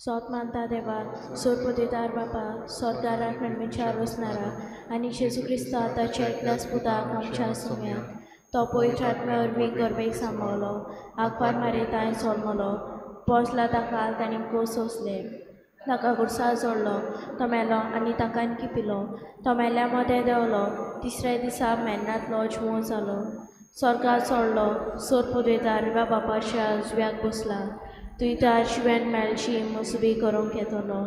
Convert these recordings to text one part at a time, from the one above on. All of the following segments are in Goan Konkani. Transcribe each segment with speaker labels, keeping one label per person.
Speaker 1: सोत मानता देवा सोरपतिदार बापा स्वर्गाराक मेळमेचार वचनारा आनी जेजू क्रिस्ता ताच्या एकल्याच पुताक आमच्या सोम्याक तो पवित्र आत्म्या वरवीं गर्भेक सांबावलो आंकवार मारी जल्मलो पोसला ताका ताणें कोस सोंसले ताका गुडसाळ जोडलो तो मेलो आनी ताका किपिलो तो मेल्या मदें देंवलो तिसऱ्या दिसा मेन्नांतलो जिवो जालो स्वर्गार चडलो सोरपुदेदार वा बापाच्या उजव्याक बसला तुय त्या जिव्यान मेळची मोसबी करूंक येतलो.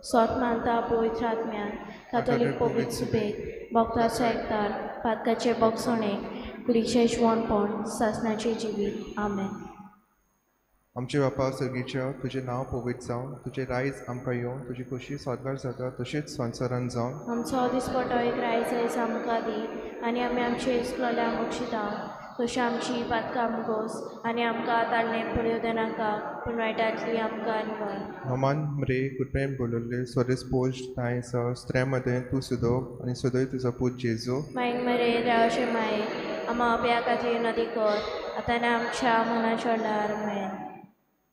Speaker 1: सोत मानता पवित्र आत्म्यान कातोलीक पवित्र सुबेक भक्ताचो एकतार पातकाचे बोगसणेक कुडीचें जिवणपण सासणाचें जिवीत. आमेन.
Speaker 2: आमचे बापा सर्गीच्या तुजें नांव पवित्र जावं, तुजें रायज आमकां येवं, तुजी खोशी स्वर्गार जाता तशेंच संवसारान जावं.
Speaker 1: आमचो दिसपटो एक रायज आयज आमकां दी आनी आमी आमचे इस्कोल्या मोक्षिता तशें आमची पातकां गोस आनी आमकां ताळणें पडयो देनाका पूण वायटांतली आमकां निवार.
Speaker 2: नमान मरे कृपेन बोलवल्ले स्वरेस पोस्ट तांय आसा स्त्र्या मदें तूं सदो आनी सदोय तुजो पूत जेजू.
Speaker 1: मागीर मरे देवाचे माये आमा आपल्या खातीर नदी कर आतां आनी आमच्या मनाच्या वेळार. आमेन.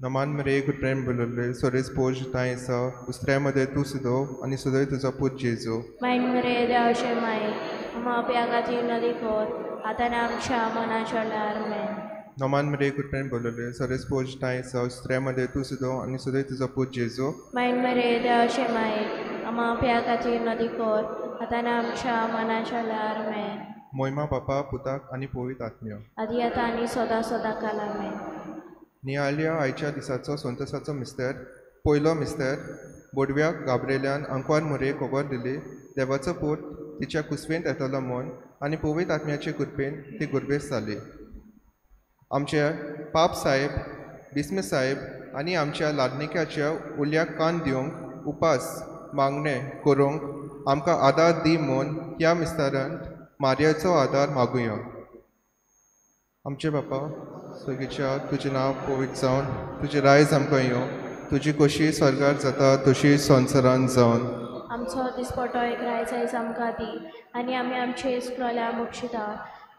Speaker 2: नमान मरे कृपेन बोलवल्ले स्वरेस पोस्ट तांय आसा स्त्र्या मदें तूं सदो आनी सदोय तुजो पूत जेजू.
Speaker 1: मागीर मरे देवाचे माये आमा आपल्या खातीर नदी कर आतां आनी आमच्या मनाच्या वेळार. आमेन.
Speaker 2: नमान मरे कृपेन बोलवल्ले स्वरेस पोस्ट तांय आसा स्त्र्या मदें तूं सदो आनी सदोय तुजो पूत जेजू.
Speaker 1: मागीर मरे देवाचे माये आमा आपल्या खातीर नदी कर आतां आनी आमच्या मनाच्या वेळार. आमेन.
Speaker 2: मोहिमा बापा पुताक आनी पवित्र आत्म्या
Speaker 1: आदी आतां आनी सदां सदां काल. आमेन.
Speaker 2: नियाळया आयच्या दिसाचो संतोसाचो मिस्तर. पयलो मिस्तर बोडव्याक गाब्रेल्यान आंकवार मोरे खबर दिली देवाचो पूत तिच्या कुसवेंत येतलो म्हूण आनी पवित्र आत्म्याचे कृपेन ती गुरबेस जाली. आमचे पाप साहेब बिस्म साहेब आनी आमच्या लादनिक्याच्या उल्याक कान दिवंक उपास मागणें करूंक आमकां आदार दी म्हूण ह्या मिस्तारांत मारयाचो आदार मागुया. आमचे बापा सर्गीच्या तुजें नांव पवित्र जावन, तुजें रायज आमकां येवं, तुजी खोशी स्वर्गार जाता तशी संवसारान जावन.
Speaker 1: आमचो दिसपटो एक रायज आयज आमकां दी आनी आमी आमचे इस्कोल्या मोक्षिता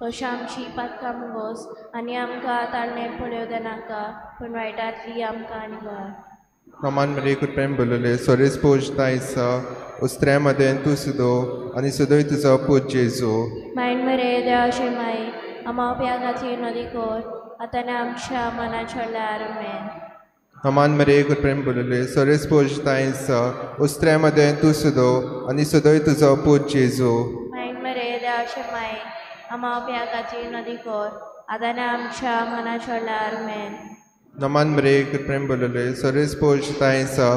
Speaker 1: तशें आमची पातकां मुगोस आनी आमकां ताळणें पळयो देनाका पूण वायटांतली आमकां निवार.
Speaker 2: नमान मरे कृपेन बोलवले स्वरेस पोज तांय आसा उस्त्र्या मदें तूं सदो आनी सदोय तुजो पूत जेजू.
Speaker 1: मागीर मरे देवाचे माये आमा आपल्या खातीर नदी कर आतां आनी आमच्या मनाच्या वेळार. आमेन.
Speaker 2: नमान मरे कृपेन बोलवले स्वरेस पोज तांय आसा उस्त्र्या मदें तूं सदो आनी सदोय तुजो पूत जेजू.
Speaker 1: मागीर मरे देवाचे माये आमा आपल्या खातीर नदी कर आतां आनी आमच्या मनाच्या वेळार. आमेन.
Speaker 2: नमान मरे कृपेन बोलवले स्वरेस पोज तांय आसा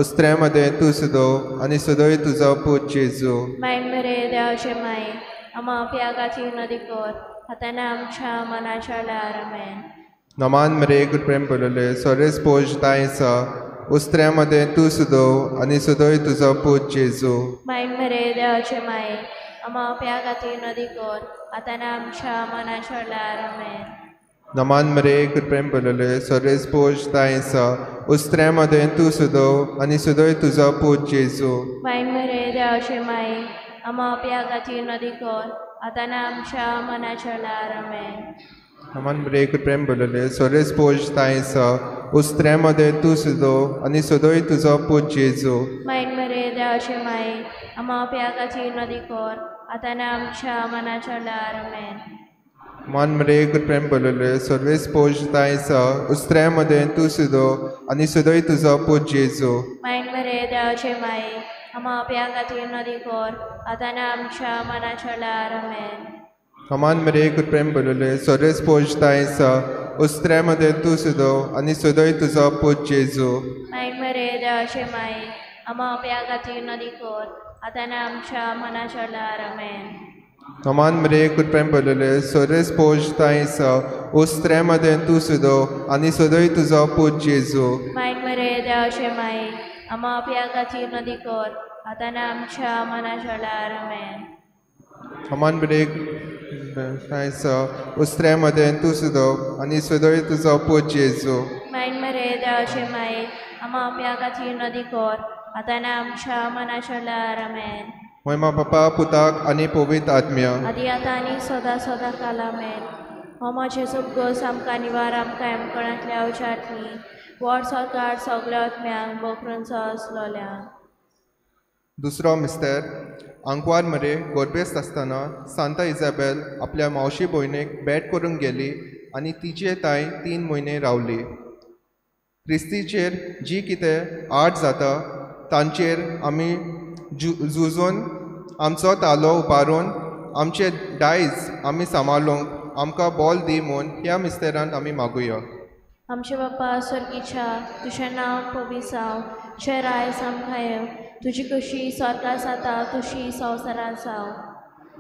Speaker 2: उस्त्र्या मदें तूं सदो आनी सदोय तुजो पूत जेजू.
Speaker 1: मागीर मरे देवाचे माये आमा आपल्या खातीर नदी कर आतां आनी आमच्या मनाच्या वेळार. आमेन.
Speaker 2: नमान मरे कृपेन बोलवले स्वरेस पोज तांय आसा उस्त्र्या मदें तूं सदो आनी सदोय तुजो पूत जेजू.
Speaker 1: मागीर मरे देवाचे माये आमा आपल्या खातीर नदी कर आतां आनी आमच्या मनाच्या वेळार. आमेन.
Speaker 2: नमान मरे कृपेन बोलवले स्वरेस पोज तांय आसा उस्त्र्या मदें तूं सदो आनी सदोय तुजो पूत जेजू.
Speaker 1: मागीर मरे देवाचे माये आमा आपल्या खातीर नदी कर आतां आनी आमच्या मनाच्या वेळार. आमेन.
Speaker 2: नमान मरे कृपेन बोलवले स्वरेस पोज तांय आसा उस्त्र्या मदें तूं सदो आनी सदोय तुजो पूत जेजू.
Speaker 1: मागीर मरे देवाचे माये आमा आपल्या खातीर नदी कर आतां आनी आमच्या मनाच्या वेळार. आमेन.
Speaker 2: मान मरे कृपेन बोलवले सर्वेस पोज तांय आसा उस्त्र्या मदें तूं सदो आनी सदोय तुजो पूत जेजू.
Speaker 1: मागीर मरे देवाचे माये आमा आपल्या खातीर नदी कर आतां आनी आमच्या मनाच्या वेळार. आमेन.
Speaker 2: नमान मरे कृपेन बोलवले सर्वेस पोज तांय आसा उस्त्र्या मदें तूं सदो आनी सदोय तुजो पूत जेजू.
Speaker 1: मागीर मरे देवाचे माये आमा आपल्या खातीर नदी कर आतां आनी आमच्या मनाच्या वेळार. आमेन.
Speaker 2: नमान मरे कृपेन बोलवले सर्वेस पोज तांय आसा उस्त्र्या मदें तूं सदो आनी सदोय तुजो पूत जेजू.
Speaker 1: मागीर मरे देवाचे माये आमा आपल्या खातीर नदी कर आतां आनी आमच्या मनाच्या वेळार. आमेन.
Speaker 2: नमान मरे तांय आसा उस्त्र्या मदें तूं सदो आनी सदोय तुजो पूत जेजू.
Speaker 1: मागीर मरे देवाचे माये आमा आपल्या खातीर नदी कर आतां आनी आमच्या मनाच्या वेळार. आमेन.
Speaker 2: मोहिमा बापा पुताक आनी पवित्र आत्म्या
Speaker 1: आदी आतां आनी सदां सदां काल. आमेन. हो म्हजें गोस आमकां निवार आमकां एमकणांतल्या उजातली व्हड सरकार सगळ्या आत्म्यांक बोकरूंचो आसलोल्या.
Speaker 2: दुसरो मिस्तेर आंकवार मरे गोरबेस्त आसतना सांता इजाबेल आपल्या मावशी भयणीक भेट करूंक गेली आनी तिचे तांय 3 म्हयने रावली. क्रिस्तीचेर जी कितें आड जाता तांचेर आमी झुजून आमचो तालो उबारून आमचे दायज आमी सांबाळूंक आमकां बोल दी म्हूण ह्या मिस्तेरान आमी मागुया.
Speaker 1: आमचे बापा स्वर्गीच्या, तुजें नांव पवित्र जावं, तुजें रायज आमकां येवं, तुजी कशी स्वर्गार जाता तशी संवसारांत जावं.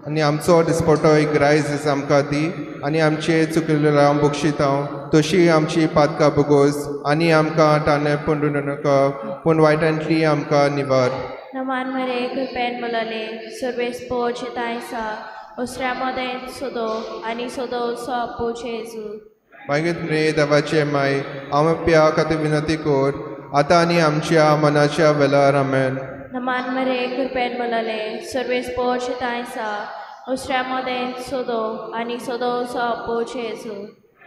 Speaker 2: आनी आमचो दिसपटो एक रायज आमकां दी आनी आमचे चुकिल्ले बक्षितांव तशी आमची पातकां बोगोस आनी आमकां ताणें पंडू नाका पूण वायटांतली आमकां निवार.
Speaker 1: नमान मरे कृपेन बोलले सर्वेस पोचे तांयसा उसऱ्या मदें सोदो आनी सोदो सो पोचेजू.
Speaker 2: मागीर मरे देवाचे माय आमी प्या खातीर विनंती कर आतां आनी आमच्या मनाच्या वेळार. आमेन.
Speaker 1: नमान मरे कृपेन बोलले सर्वेस पोचे तांयसा उसऱ्या मदें सोदो आनी सोदो सो पोचेजू.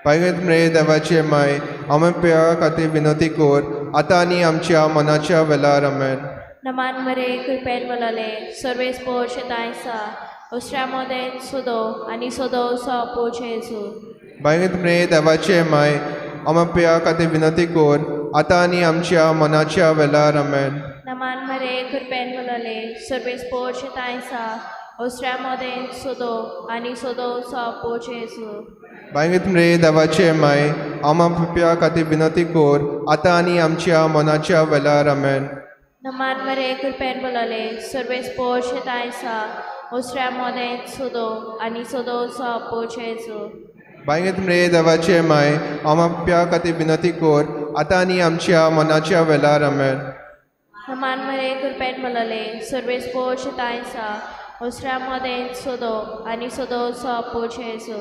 Speaker 2: मागीर मरे देवाचे माय आमी प्या खातीर विनंती कर आतां आनी आमच्या मनाच्या वेळार. आमेन.
Speaker 1: नमान मरे कृपेन बोलले सर्वेस पोचे तांयसा उसऱ्या मदें सोदो आनी सोदो सो पोचेजू.
Speaker 2: मागीर मरे देवाचे माय आमी प्या खातीर विनंती कर आतां आनी आमच्या मनाच्या वेळार. आमेन.
Speaker 1: नमान मरे कृपेन बोलले सर्वेस पोचे तांयसा उसऱ्या मदें सोदो आनी सोदो सो पोचेजू.
Speaker 2: मागीर मरे देवाचे माय आमी प्या खातीर विनंती कर आतां आनी आमच्या मनाच्या वेळार. आमेन.
Speaker 1: नमान मरे कृपेन बोलले सर्वेस पोचे तांयसा उसऱ्या मदें सोदो आनी सोदो सो पोचेजू.
Speaker 2: मागीर मरे देवाचे माय आमी प्या खातीर विनंती कर आतां आनी आमच्या मनाच्या वेळार. आमेन.
Speaker 1: नमान मरे कृपेन बोलले सर्वेस पोचे तांयसा उसऱ्या मदें सोदो आनी सोदो सो पोचेजू.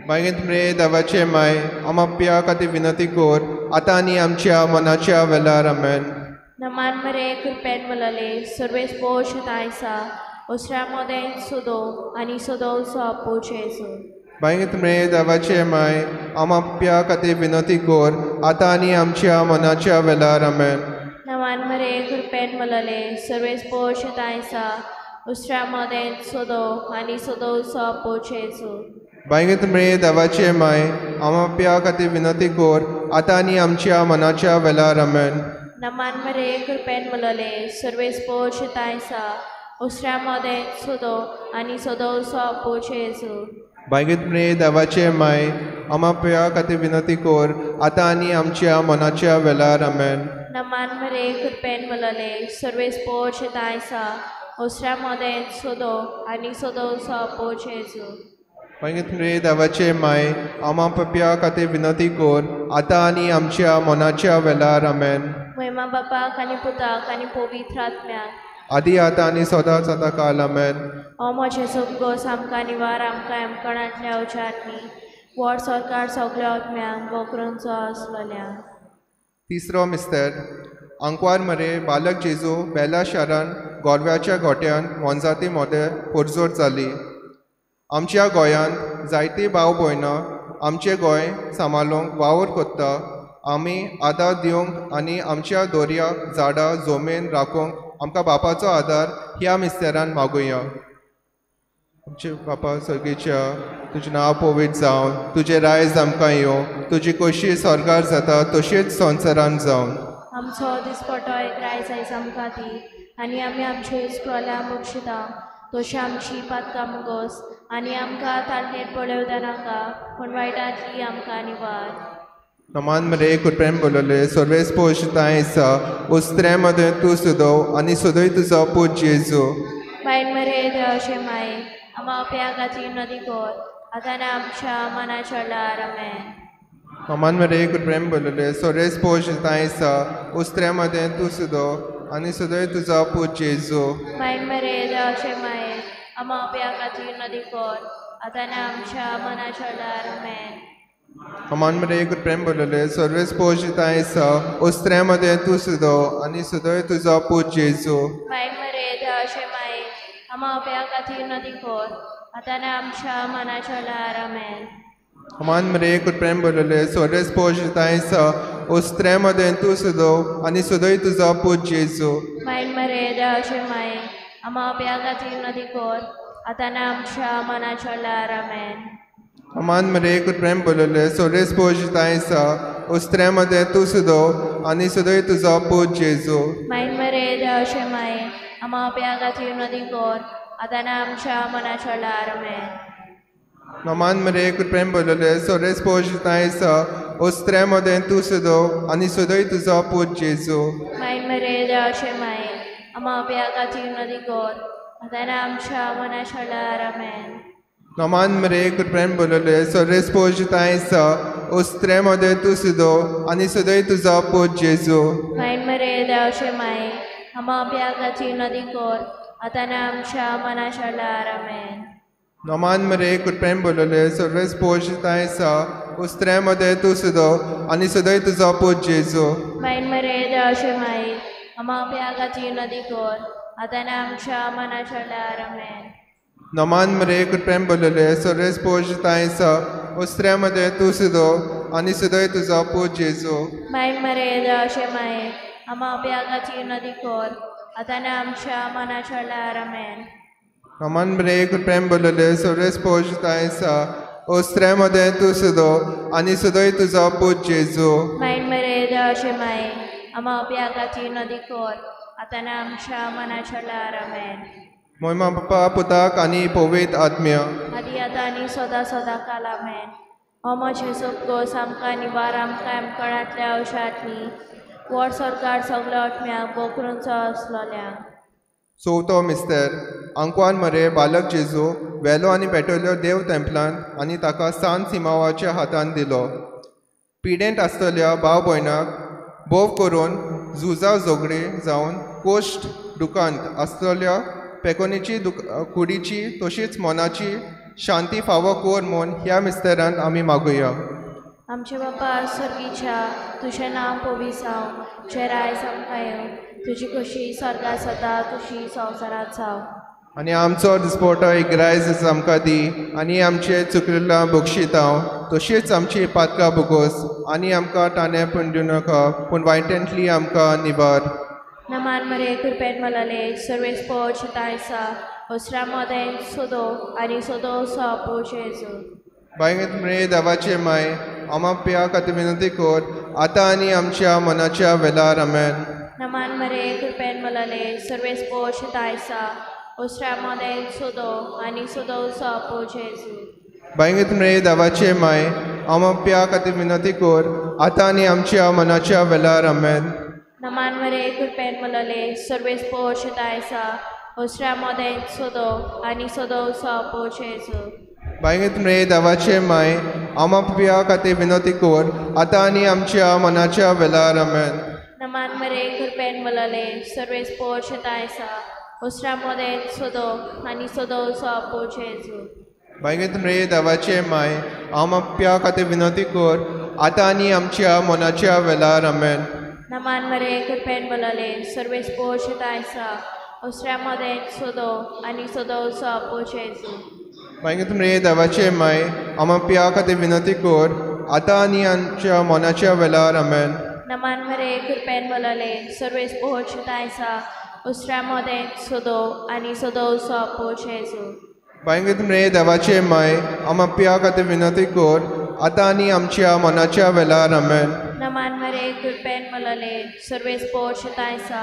Speaker 2: मागीर मरे देवाचे माय आमी प्या खातीर विनंती कर आतां आनी आमच्या मनाच्या वेळार. आमेन.
Speaker 1: नमान मरे कृपेन बोलले सर्वेस पोचे तांयसा उसऱ्या मदें सोदो आनी सोदो सो पोचेजू.
Speaker 2: मागीर मरे देवाचे माय आमी प्या खातीर विनंती कर आतां आनी आमच्या मनाच्या वेळार. आमेन.
Speaker 1: नमान मरे कृपेन बोलले सर्वेस पोचे तांयसा उसऱ्या मदें सोदो आनी सोदो सो पोचेजू.
Speaker 2: मागीर मरे देवाचे माय आमी प्या खातीर विनंती कर आतां आनी आमच्या मनाच्या वेळार. आमेन.
Speaker 1: नमान मरे कृपेन बोलले सर्वेस पोचे तांयसा उसऱ्या मदें सोदो आनी सोदो सो पोचेजू.
Speaker 2: मागीर मरे देवाचे माय आमी प्या खातीर विनंती कर आतां आनी आमच्या मनाच्या वेळार. आमेन.
Speaker 1: नमान मरे कृपेन बोलले सर्वेस पोचे तांयसा उसऱ्या मदें सोदो आनी सोदो सो पोचेजू.
Speaker 2: मागीर मरे देवाचे माय आमी प्या खातीर विनंती कर आतां आनी आमच्या मनाच्या वेळार. आमेन.
Speaker 1: महिमा बापाक आनी पुताक आनी पवित्र आत्म्याक
Speaker 2: आदी आतां आनी सदांच आतां काल. आमेन.
Speaker 1: ओ म्हजें सगळोस आमकां निवार आमकां एमकणांतल्या उचारणी व्हड सरकार सगळ्या आत्म्यांक बोकरूंचो आसलोल्या.
Speaker 2: तिसरो मिस्तेर आंकवार मरे बालक जेजू बेला शारान गोरव्याच्या गोट्यान मोनजाती मोदें पोरजोट जाली. आमच्या गोंयांत जायतीं भाव भयणां आमचें गोंय सांबाळूंक वावर कोत्ता. आमी आदार दिवंक आनी आमच्या दोरया झाडां जमीन राखूंक आमकां बापाचो आदार ह्या मिस्तेरान मागुया. आमचे बापा सर्गेच्या, तुजें नांव पवित्र जावन, तुजें रायज आमकां येवं, तुजी कशी स्वर्गार जाता तशीच संवसारान जावन.
Speaker 1: आमचो दिसपटो एक रायज आयज आमकां दी आनी आमी आमचे इस्कोला बक्षिता तशी आमची पातकां मुगोस आनी आमकां तांणेर पळोवदा नाका पूण वायटांतली आमकां निवार.
Speaker 2: नमान मरे कृपेन बोलले सर्वेस पोश तांय आसा उस्त्रे मदें तूं सुदो आनी सुदय तुजो पूत जेजू.
Speaker 1: बायल मरे देवाचे माये आमा प्या खातीर नदी कर आतां आनी आमच्या मनाच्या वेळार. आमेन.
Speaker 2: नमान मरे कृपेन बोलले सर्वेस पोश तांय आसा उस्त्रे मदें तूं सुदो आनी सुदय तुजो पूत जेजू.
Speaker 1: बायल मरे देवाचे माये आमा प्या खातीर नदी कर आतां आनी आमच्या मनाच्या वेळार. आमेन.
Speaker 2: नमान मरे कृपेन बोलले सर्वेस पोश तांय आसा उस्त्रे मदें तूं सुदो आनी सुदय तुजो पूत जेजू.
Speaker 1: बायल मरे देवाचे माये आमा प्या खातीर नदी कर आतां आनी आमच्या मनाच्या वेळार. आमेन.
Speaker 2: अमान मरे कृपेन भरलेले सोरेस पोश तांयसा ओस्त्रे मदें तूं सुदो आनी सुदय तुजो पूत जेजू.
Speaker 1: मायन मरे देवाचे माये आमा प्या खातीर नदी कोर आतां आमच्या मनाच्या वेळार. आमेन.
Speaker 2: अमान मरे कृपेन भरलेले सोरेस पोश तांयसा ओस्त्रे मदें तूं सुदो आनी सुदय तुजो पूत जेजू.
Speaker 1: मायन मरे देवाचे माये आमा प्या खातीर नदी कोर आतां आमच्या मनाच्या वेळार. आमेन.
Speaker 2: नमान मरे कृपेन भरलेले सोरेस पोश तांयसा ओस्त्रे मदें तूं सुदो आनी सुदय तुजो पूत जेजू.
Speaker 1: मायन मरे देवाचे माये आमा प्या खातीर नदी कोर आतां आमच्या मनाच्या वेळार. आमेन.
Speaker 2: नमान मरे कृपेन भरलेले सोरेस पोश तांयसा ओस्त्रे मदें तूं सुदो आनी सुदय तुजो पूत जेजू.
Speaker 1: मायन मरे देवाचे माये आमा प्या खातीर नदी कोर आतां आमच्या मनाच्या वेळार. आमेन.
Speaker 2: नमान मरे कृपेन भरलेले सोरेस पोश तांयसा ओस्त्रे मदें तूं सुदो आनी सुदय तुजो पूत जेजू.
Speaker 1: मायन मरे देवाचे माये आमा प्या खातीर नदी कोर आतां आमच्या मनाच्या वेळार. आमेन.
Speaker 2: नमान मरे कृपेन भरलेले सोरेस पोश तांयसा ओस्त्रे मदें तूं सुदो आनी सुदय तुजो पूत जेजू.
Speaker 1: मायन मरे देवाचे माये आमा प्या खातीर नदी कोर आतां आमच्या मनाच्या वेळार. आमेन.
Speaker 2: नमान मरे कृपेन भरलेले सोरेस पोश तांयसा ओस्त्रे मदें तूं सुदो आनी सुदय तुजो पूत जेजू.
Speaker 1: मायन मरे देवाचे माये आमा प्या खातीर नदी कोर आतां आमच्या मनाच्या वेळार. आमेन.
Speaker 2: मोयमा बापा पुताक आनी पवित्र आत्म्या
Speaker 1: आदी आतां आनी सदां सदां काल. आमेन. हो म्हजें सोपकोस आमकां निवार आमकां आमकणांतल्या औशांतली व्हड सरकार सगल्या आत्म्याक बोकरूंचो आसलोल्या.
Speaker 2: चवथो मिस्तर आंकवान मरे बालक जेजू वेलो आनी पेटवल्यो देव तेंपलांत आनी ताका सान सिमावाच्या हातान दिलो. पिडेंत आसतल्या भाव भयणाक भोव करून झुजा झगडी जावन कोश्ट दुकांत आसतल्या पेकोनीची कुडीची तशीच मनाची शांती फावो कोर म्हूण ह्या मिस्तेरान आमी मागुया.
Speaker 1: आमचे बापा स्वर्गीच्या तुजें नांव पवित्र जावं, तुजें रायज आमकां येवं, तुजी खोशी स्वर्गात जाता तशी संवसारांत जावं.
Speaker 2: आनी आमचो दिसपटो इग्रायज आमकां दी आनी आमचे चुकलेल्या बक्षितांव तशीच आमची पातकां भोगोस आनी आमकां ताणें पूण दिवं नाका पूण वायटांतली आमकां निवार.
Speaker 1: नमान मरे कृपेन मलले सर्वेस पोच तायसा ओसरा मदें सोदो आनी सोदो सो पोच जेजू.
Speaker 2: बायंगत मरे देवाचे माय आमा प्या खातीर विनंती कर आतां आनी आमच्या मनाच्या वेळार. आमेन.
Speaker 1: नमान मरे कृपेन मलले सर्वेस पोच तायसा ओसरा मदें सोदो आनी सोदो सो पोच जेजू.
Speaker 2: बायंगत मरे देवाचे माय आमा प्या खातीर विनंती कर आतां आनी आमच्या मनाच्या वेळार. आमेन.
Speaker 1: नमान मरे कृपेन मलले सर्वेस पोच तायसा ओसरा मदें सोदो आनी सोदो सो पोच जेजू.
Speaker 2: बायंगत मरे देवाचे माय आमा प्या खातीर विनंती कर आतां आनी आमच्या मनाच्या वेळार. आमेन.
Speaker 1: नमान मरे कृपेन मलले सर्वेस पोच तायसा ओसरा मदें सोदो आनी सोदो सो पोच जेजू.
Speaker 2: बायंगत मरे देवाचे माय आमा प्या खातीर विनंती कर आतां आनी आमच्या मनाच्या वेळार. आमेन.
Speaker 1: नमान मरे कृपेन मलले सर्वेस पोच तायसा ओसरा मदें सोदो आनी सोदो सो पोच जेजू.
Speaker 2: बायंगत मरे देवाचे माय आमा प्या खातीर विनंती कर आतां आनी आमच्या मनाच्या वेळार. आमेन.
Speaker 1: नमान मरे कृपेन मलले सर्वेस पोच तायसा ओसरा मदें सोदो आनी सोदो सो पोच जेजू.
Speaker 2: बायंगत मरे देवाचे माय आमा प्या खातीर विनंती कर आतां आनी आमच्या मनाच्या वेळार. आमेन.
Speaker 1: नमान मरे कृपेन मलले सर्वेस पोच तायसा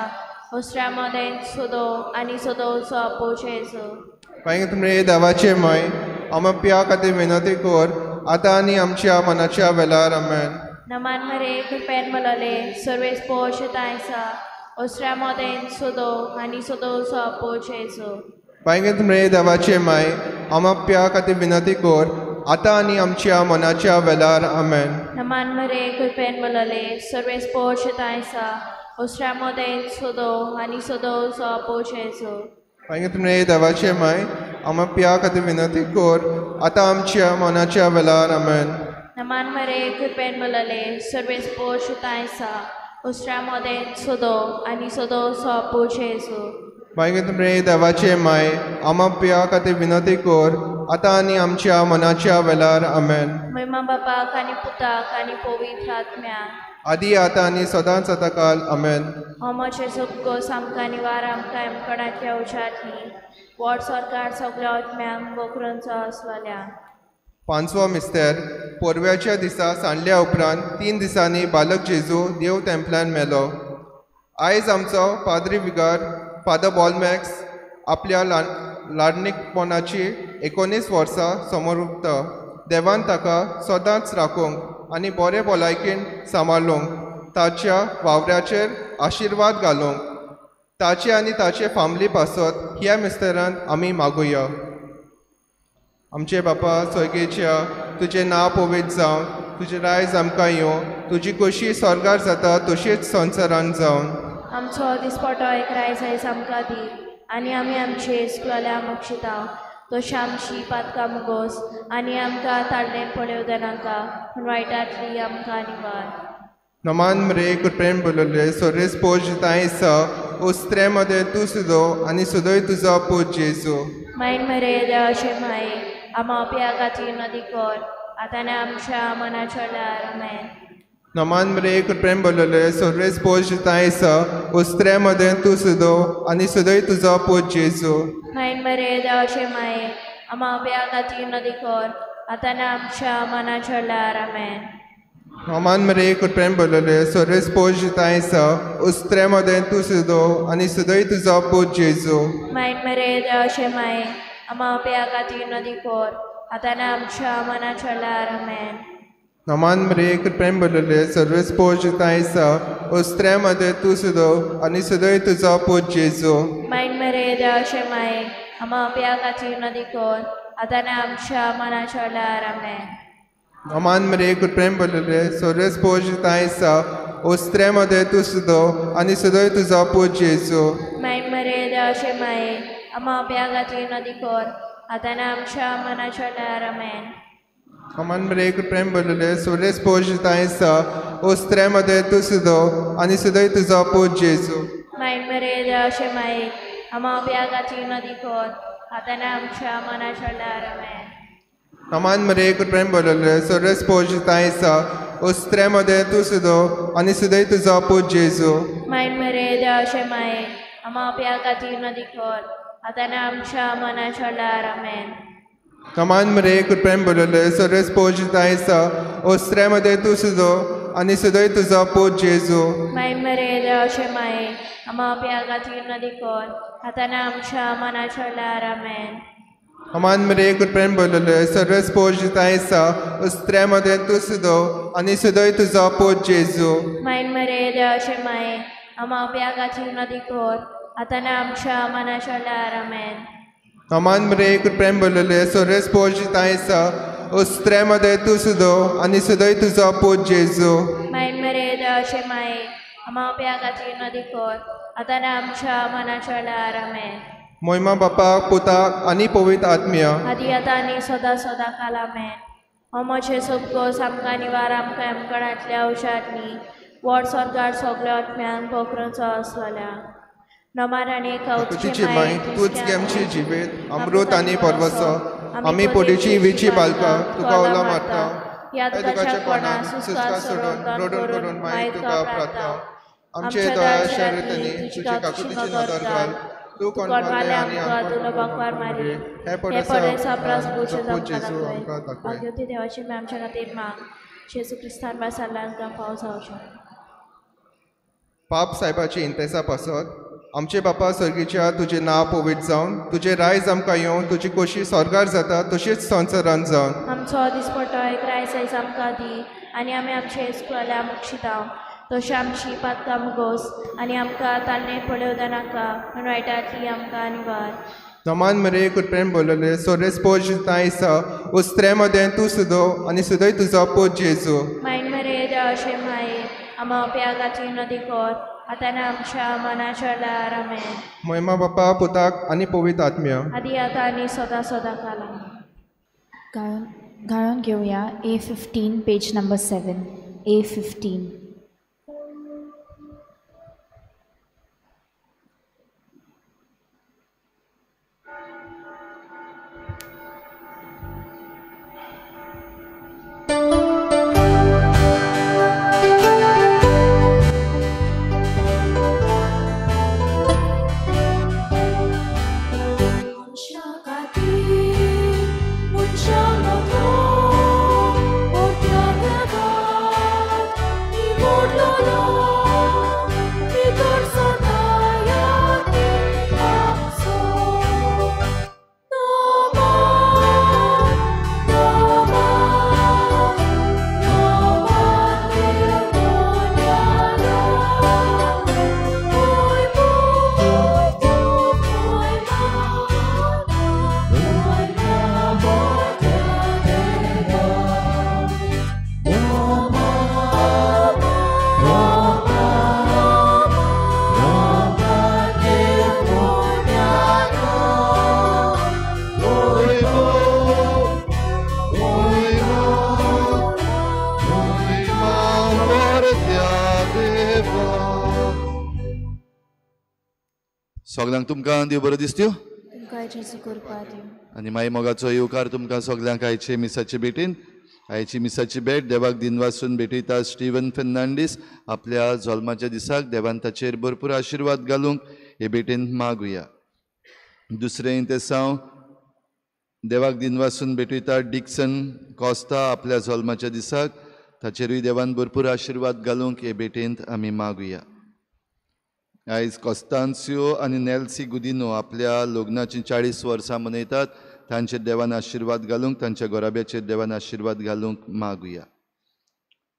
Speaker 1: ओसरा मदें सोदो आनी सोदो सो पोच जेजू.
Speaker 2: बायंगत मरे देवाचे माय आमा प्या खातीर विनंती कर आतां आनी आमच्या मनाच्या वेळार. आमेन.
Speaker 1: नमान मरे कृपेन मलले सर्वेस पोच तायसा ओसरा मदें सोदो आनी सोदो सो पोच जेजू.
Speaker 2: बायंगत मरे देवाचे माय आमा प्या खातीर विनंती कर आतां आनी आमच्या मनाच्या वेळार. आमेन.
Speaker 1: नमान मरे कृपेन मलले सर्वेस पोच तायसा ओसरा मदें सोदो आनी सोदो सो पोच जेजू.
Speaker 2: बायंगत मरे देवाचे माय आमा प्या खातीर विनंती कर आतां आमच्या मनाच्या वेळार. आमेन.
Speaker 1: नमान मरे कृपेन मलले सर्वेस पोच तायसा ओसरा मदें सोदो आनी सोदो सो पोच जेजू.
Speaker 2: बायंगत मरे देवाचे माय आमा प्या खातीर विनंती कर आतां आनी आमच्या मनाच्या वेलार. आमेन.
Speaker 1: महिमा बापाक आनी पुताक आनी पवित्र आत्म्याक,
Speaker 2: आदी आतां आनी सदांच सदांकाळ. आमेन.
Speaker 1: हो म्हजें सोबगोस आमकां निवार आमकां एमकणांतल्या उशांतली वोड सरकार सगळ्या आत्म्यांक बोकरूंचो आसवल्या.
Speaker 2: पांचवो मिस्तेर. पोरव्याच्या दिसा सांडल्या उपरांत 3 दिसांनी बालक जेजू देव तेंपल्यान मेलो. आयज आमचो पाद्री विगार फादर बॉलमॅक्स आपल्या लाडणीकपणाची 19 वर्सां समोर उरता. देवान ताका सदांच राखूंक आनी बरे भलायकेन सांबाळूंक, ताच्या वावऱ्याचेर आशिर्वाद घालूंक, ताचे आनी ताचे फामिली पासत ह्या मिस्तेरांत आमी मागुया. आमचे बापा स्वर्गेच्या, तुजें नांव पवित्र जावं, तुजें रायज आमकां येवं, तुजी खोशी स्वर्गार जाता तशीच संवसारांत जावन.
Speaker 1: आमचो दिसपटो एक रायज आयज आमकां दी आनी आमी आमचे इस्कुलाल्या मोक्षिता तशें आमची पातकां मुगोस आनी आमकां ताडलेन पळोवं देनाका, पूण वायटांतली आमकां निवार.
Speaker 2: नमान मरे कृपेन बोलले सोरेस पोज तांय स उस्त्रे मदें तूं सुदो आनी सुदोय तुजो पूत जेजू.
Speaker 1: मायन मरे देवाचे माये आमा पिया खातीर नदी कर आतां आनी आमच्या मनाच्या वेळार. आमेन.
Speaker 2: नमान मरे कृपेन बोलले सोरेस पोज तांय स उस्त्रे मदें तूं सुदो आनी सुदोय तुजो पूत जेजू.
Speaker 1: मायन मरे देवाचे माये आमा पिया खातीर नदी कर आतां आनी आमच्या मनाच्या वेळार. आमेन.
Speaker 2: नमान मरे कृपेन बोलले सोरेस पोज तांय स उस्त्रे मदें तूं सुदो आनी सुदोय तुजो पूत जेजू.
Speaker 1: मायन मरे देवाचे माये आमा पिया खातीर नदी कर आतां आनी आमच्या मनाच्या वेळार. आमेन.
Speaker 2: नमान मरे कृपेन बोलले सर्वेस पोज तांय स उस्त्रे मदें तूं सुदो आनी सुदोय तुजो पूत जेजू.
Speaker 1: मायन मरे देवाचे माये आमा पिया खातीर नदी कर आतां आनी आमच्या मनाच्या वेळार. आमेन.
Speaker 2: नमान मरे कृपेन बोलले सर्वेस पोज तांय स उस्त्रे मदें तूं सुदो आनी सुदोय तुजो पूत जेजू.
Speaker 1: मायन मरे देवाचे माये आमा पिया खातीर नदी कर आतां आनी आमच्या मनाच्या वेळार. आमेन.
Speaker 2: नमान मरे कृपेन बोलले सोरेस पोज तांय स उस्त्रे मदें तूं सुदो आनी सुदोय तुजो पूत जेजू.
Speaker 1: मायन मरे देवाचे माये आमा पिया खातीर नदी कर आतां आनी आमच्या मनाच्या वेळार. आमेन.
Speaker 2: नमान मरे कृपेन बोलले सोरेस पोज तांय स उस्त्रे मदें तूं सुदो आनी सुदोय तुजो पूत जेजू.
Speaker 1: मायन मरे देवाचे माये आमा पिया खातीर नदी कर आतां आनी आमच्या मनाच्या वेळार. आमेन.
Speaker 2: नमान मरे कृपेन बोलले सोरेस पोज तांय स उस्त्रे मदें तूं सुदो आनी सुदोय तुजो पूत जेजू.
Speaker 1: मायन मरे देवाचे माये आमा पिया खातीर नदी कर आतां आनी आमच्या मनाच्या वेळार. आमेन.
Speaker 2: नमान मरे कृपेन बोलले सर्वेस पोज तांय स उस्त्रे मदें तूं सुदो आनी सुदोय तुजो पूत जेजू.
Speaker 1: मायन मरे देवाचे माये आमा पिया खातीर नदी कर आतां आनी आमच्या मनाच्या वेळार. आमेन.
Speaker 2: नमान मरे कृपेन बोलले सोरेस पोज तांय स उस्त्रे मदें तूं सुदो आनी सुदोय तुजो पूत जेजू.
Speaker 1: मायन मरे देवाचे माये आमा पिया खातीर नदी कर आतां आनी आमच्या मनाच्या वेळार. आमेन.
Speaker 2: मोहिमा बापाक पुताक आनी पवित्र आत्म्या,
Speaker 1: आदी आतां आनी सदां सदां काल. आमेन. हो म्हजें सोबगोस आमकां निवार आमकां एमकणांतल्या उशांतली वोड स्वर्गार सगळ्या आत्म्यांक पोखरूंचो आसवल्या. नमान आनी
Speaker 2: तुजी माय तूच आमची जिवीत अमृत आनी परवसो, आमी पोडीची विची बालकां तुका उलो मारता, ह्या दुखाच्या कोणाक सुस्कार सोडून रडून रडून माई तुका प्रार्थना. आमचे दया शरतनी तुजी काकुतीची नदर घाल, तूं कोणवाले आनी
Speaker 1: तुलो बाकवार मारी
Speaker 2: हे
Speaker 1: पडेसा प्रास
Speaker 2: पूत जेजू आमकां दाखय.
Speaker 1: भाग्यवती देवाची माय आमच्या खातीर माग, जेजू क्रिस्तान बाय साल्लांकां पावस जावचो.
Speaker 2: पाप साहेबाची इंतेसा पासत आमचे बापा सर्गीच्या, तुजें नांव पवित्र जावन, तुजें रायज आमकां येवं, तुजी खोशी स्वर्गार जाता तशीच संवसारांत जावन.
Speaker 1: आमचो दिसपटो एक रायज आयज आमकां दी आनी आमी आमचे इस्कुलाल्या मोक्षिता तशें आमची पातकां मुगोस आनी आमकां तालने पळोवं नाका, पूण वायटांतली आमकां निवार.
Speaker 2: नमान मरे कृपेन बोलले सोरेस पोज तांय स उस्त्रे मदें तूं सुदो आनी सुदोय तुजो पूत जेजू.
Speaker 1: मायन मरे देवाचे माये आमा पिया खातीर नदी कर आतां आनी आमच्या मनाच्या वेळार. आमेन.
Speaker 2: मोहिमा बापा पुताक आनी पवित्र आत्म्या,
Speaker 1: आदी आतां आनी सदां सदां काल. आमेन.
Speaker 3: गाळून घेवया A15 page number 7. A15.
Speaker 4: सगल्यांक तुमकां देव बरो दिसत्यो आनी मागीर मोगाचो येवकार तुमकां सगल्यांक आयचे मिसाचे भेटीन. आयची मिसाची भेट देवाक दिनवासून भेटयता स्टिवन फेर्नांडीस आपल्या जल्माच्या दिसाक देवान ताचेर भरपूर आशिर्वाद घालूंक हे भेटेन मागुया. दुसरें तेसांव देवाक दिनवासून भेटयता डिक्सन कोस्ता आपल्या जल्माच्या दिसाक ताचेरूय देवान भरपूर आशिर्वाद घालूंक हे भेटेंत आमी मागुया. आयज कोस्तान्सियो आनी नेल्सी गुदिनो आपल्या लग्नाचीं 40 वर्सां मनयतात. तांचेर देवान आशिर्वाद घालूंक, तांच्या घराब्याचेर देवान आशिर्वाद घालूंक मागुया.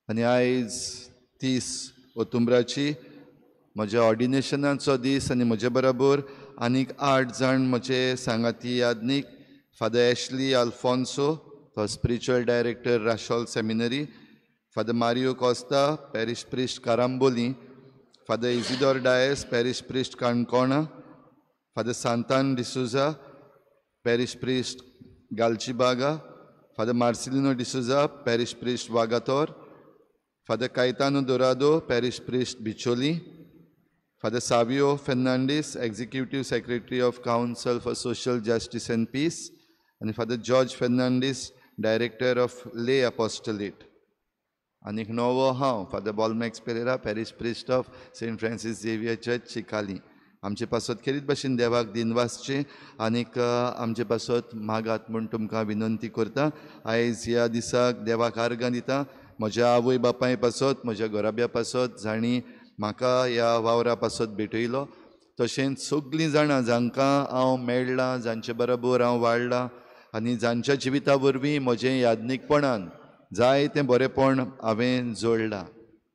Speaker 4: आनी आयज 30 ऑक्टोबराची म्हज्या ऑर्डिनेशनाचो दीस आनी म्हजे बरोबर आनीक 8 जाण म्हजे सांगाती यादनीक फादर एशली अल्फोन्सो तो spiritual director Rachol seminary, father Mario Costa parish priest Carambolim, father Isidore Dias parish priest Canacona, father Santan D'Souza parish priest Galgibaga, father Marcelino D'Souza parish priest Vagator, father Caetano Dourado parish priest Bicholim, father Savio Fernandes executive secretary of council for social justice and peace आनी father George Fernandes director of lay apostolate. आनीक नवो हांव father Bolmax Pereira parish priest of Saint Francis Xavier church Chicalim. आमचे पासत खेरीत भाशेन देवाक दिनवासचें आनीक आमचे पासत मागात म्हूण तुमकां विनंती करता. आयज ह्या दिसाक देवाक आर्गां दिता म्हज्या आवय बापाय पासत, म्हज्या घराब्या पासत जांणी म्हाका ह्या वावरा पासत भेटयलो, तशेंच सगळीं जाणां जांकां हांव मेळ्ळां, जांचे बरोबर हांव वाडलां आनी जांच्या जिविता वरवीं म्हजें यादनीकपणान जायतें बरेंपण हांवें जोडलां.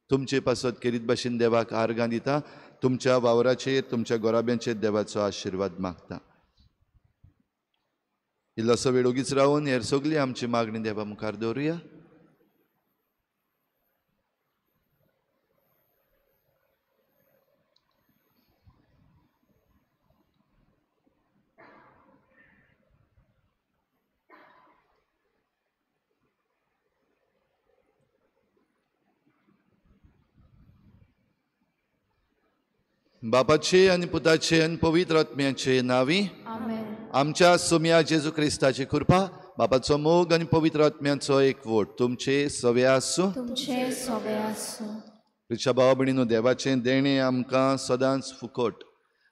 Speaker 4: तुमचे पासत खेरीत भाशेन देवाक आर्गां दिता. तुमच्या वावराचेर, तुमच्या घराब्यांचेर देवाचो आशिर्वाद मागता. इल्लोसो वेळ ओगीच रावन हेर सगळी आमची मागणी देवा मुखार दवरुया. बापाचे आनी पुताचे आनी पवित्र आत्म्याचे नांवी आमच्या सोम्या जेजू क्रिस्ताची कृपा, बापाचो मोग आनी पवित्र आत्म्याचो एकवट तुमचे सवे आसूं. प्रिच्या भाव भयणीनो, देवाचें देणें आमकां सदांच फुकट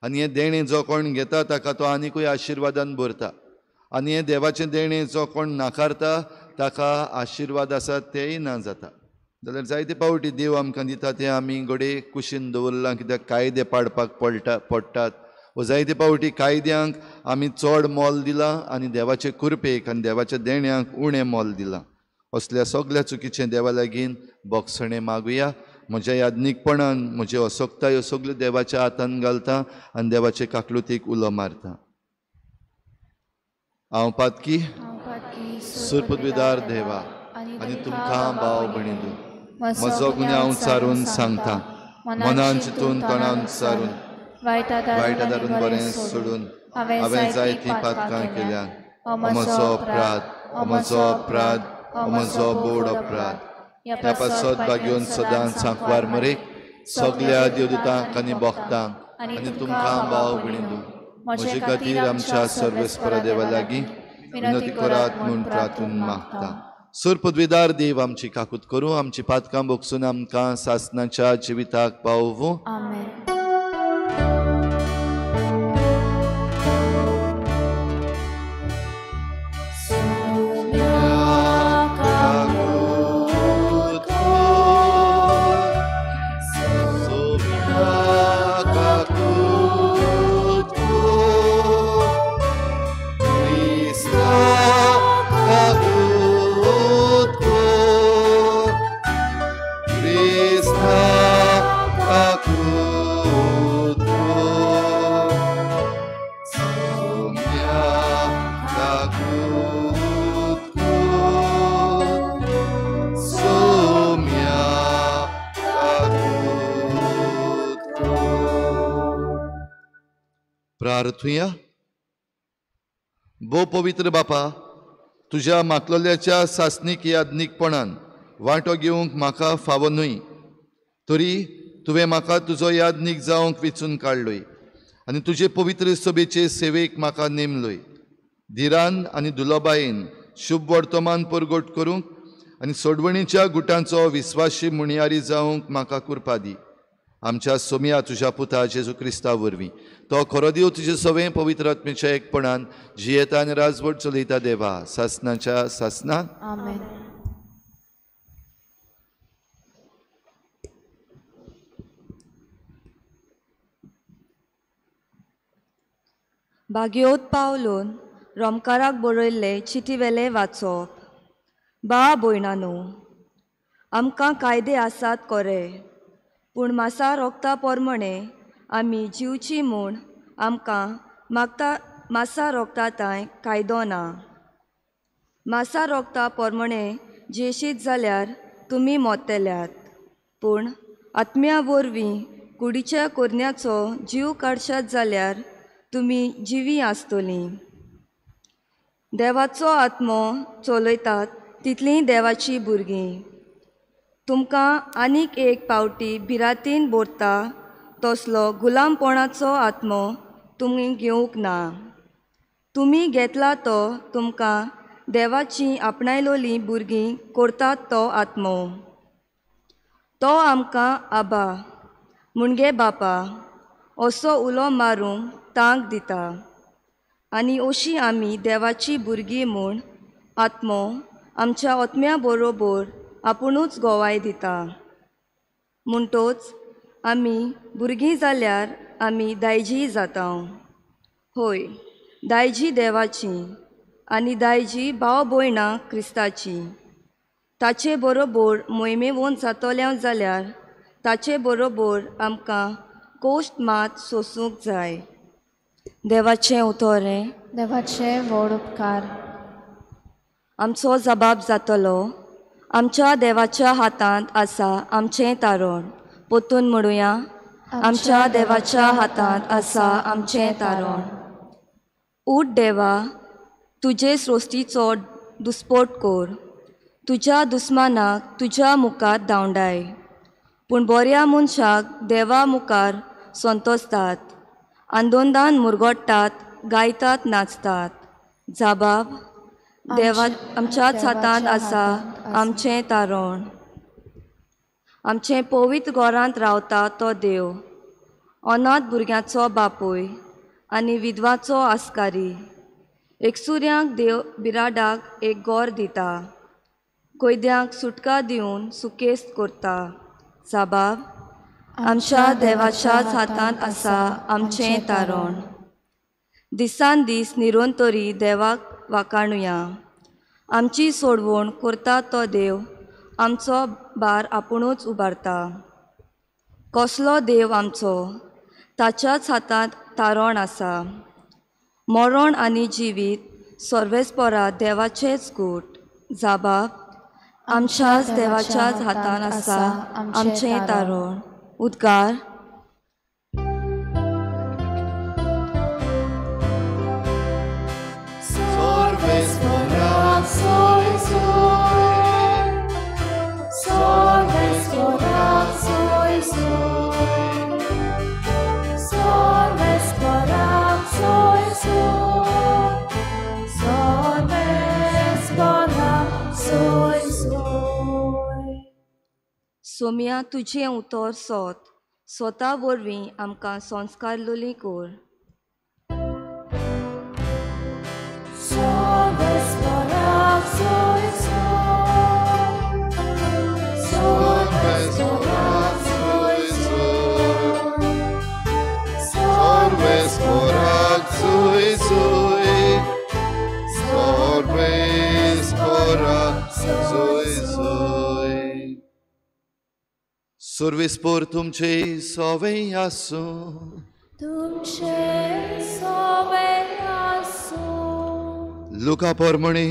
Speaker 4: आनी हें देणें जो कोण घेता ताका तो आनिकूय आशिर्वादान भरता आनी हें देवाचें देणें जो कोण नाकारता ताका आशिर्वाद आसा तेय ना जाता. जाल्यार जायते पावटी देव आमकां दिता तें आमी घडये कुशीन दवरलां कित्याक कायदे पाडपाक पडटात वा जायते पावटी कायद्यांक आमी चड मोल दिलां आनी देवाचे कृपेक आनी देवाच्या देण्यांक उणें मोल दिलां. असल्या सगल्या चुकीचें देवा लागीं बोगसणें मागुया. म्हज्या यादनीकपणान म्हजे असक्तायो सगल्यो देवाच्या हातान घालता आनी देवाचे काकलुतीक उलो मारता. हांव पातकी सुरपुदविदार देवा आनी तुमकां भाव भयणींनो म्हजो गुन्यांव सारून सांगता, मनान चिंतून तोंडान सारून वायटा दारून बरें सोडून हांवें जायतीं पातकां केल्यात. म्हजो अपराध, म्हजो अपराध, म्हजो बोड अपराध. ह्या पासत भाग्योन सदांच सांकवार मरेक सगल्या देवदूतांक आनी भक्तांक आनी तुमकां भाव भयणींनो म्हजे खातीर आमच्या सर्वेस्परा देवा लागीं विनंती करात म्हूण प्रार्थून मागता. सुरपदवीदार देव आमची काकूत करूं, आमची पातकां भोगसून आमकां सासनाच्या जिविताक पावोवं. प्रार्थुया. भो पवित्र बापा, तुज्या मातलोल्याच्या सासणीक यादनीकपणान वांटो घेवंक म्हाका फावो न्हय, तरी तुवें म्हाका तुजो यादनीक जावंक विचून काडलोय. आनी तुजे पवित्र सभेचे सेवेक म्हाका नेमलोय. धिरान आनी दुलोबायेन शुभ वर्तमान परगट करूंक आनी सोडवणीच्या गुटांचो विस्वाशी मुणयारी जावंक म्हाका कृपा दी. आमच्या सोम्या तुज्या पुता जेजू क्रिस्ता वरवीं तो खरो देव तुजे सवें पवित्र आत्म्याच्या एकपणान जियेता आनी राजवट चलयता देवा सासनाच्या सासनाक.
Speaker 3: आमेन.
Speaker 5: बागयोत पावलून रोमकाराक बरयल्ले चिटीवेले वाचप. बा भयणानो, आमकां कायदे आसात कोरे, पूण मासा रोगता पोरमणे आमी जिवची म्हूण आमकां मागता मासा रोगता तांय कायदो ना. मासा रोगता पोरमणे जियेशीत जाल्यार तुमी मोत्तेल्यात, पूण आत्म्या वरवीं कुडीच्या कोरन्याचो जीव काडशात जाल्यार तुमी जिवी आसतलीं. देवाचो आत्मो चलयतात तितलीं देवाचीं भुरगीं. तुमकां आनीक एक पावटी भिरांतीन भरता तसलो गुलामपणाचो आत्मो तुमी घेवंक ना. तुमी घेतला तो तुमकां देवाची आपणायलोलीं भुरगीं करतात तो आत्मो. तो आमकां आबा मुणगे बापा असो उलो मारूंक तांक दिता आनी अशी आमी देवाची भुरगीं म्हूण आत्मो आमच्या आत्म्या बरोबर आपुणूच गोवाय दिता. म्हणटोच आमी भुरगीं जाल्यार आमी दायजी जाता. होय, दायजी देवाची आनी दायजी भाव भयणां क्रिस्ताची. ताचे बरोबर मोहिमेवन जातल्या जाल्यार ताचे बरोबर आमकां कोश्ट मात सोसूंक जाय. देवाचें उतर हें.
Speaker 3: देवाचे व्हड उपकार.
Speaker 5: आमचो जबाब जातलो. आमच्या देवाच्या हातांत आसा आमचें तारण. पोतून म्हणुया, आमच्या देवाच्या हातांत आसा आमचें तारण. उठ देवा, तुजे सृश्टीचो दुस्पोट कर, तुज्या दुस्मानाक तुज्या मुखार धांवडाय. पूण बऱ्या मनशाक देवा मुखार संतोसतात, आंदोंदान मुरगोट्टात, गायतात, नाचतात. जाबाब देवा आमच्याच हातांत आसा आमचें तारण. आमचें पवित्र घरांत रावता तो देव, अनाथ भुरग्यांचो बापूय आनी विधवाचो आस्कारी. एकसुऱ्यांक देव बिराडाक एक गोर दिता, कैद्यांक सुटका दिवन सुकेस्त करता. जाबाब आमच्या देवाच्याच हातांत आसा आमचें तारण. दिसान दीस निरंतरी देवाक वाकाणुया. आमची सोडवण करता तो देव, आमचो भार आपुणूच उबारता. कसलो देव आमचो, ताच्याच हातांत तारण आसा. मरण आनी जिवीत सर्वेस्परा देवाचेच गूट. जाबाब आमच्याच देवाच्याच हातांत आसा आमचें तारण. उद्गार. सोम्या, तुजें उतर सोत स्वता वरवीं आमकां संस्कार लोली कर.
Speaker 4: सर्वेस्पोर तुमचे सवे आसूं.
Speaker 1: तुमचे सवे आसूं.
Speaker 4: लुका परमणे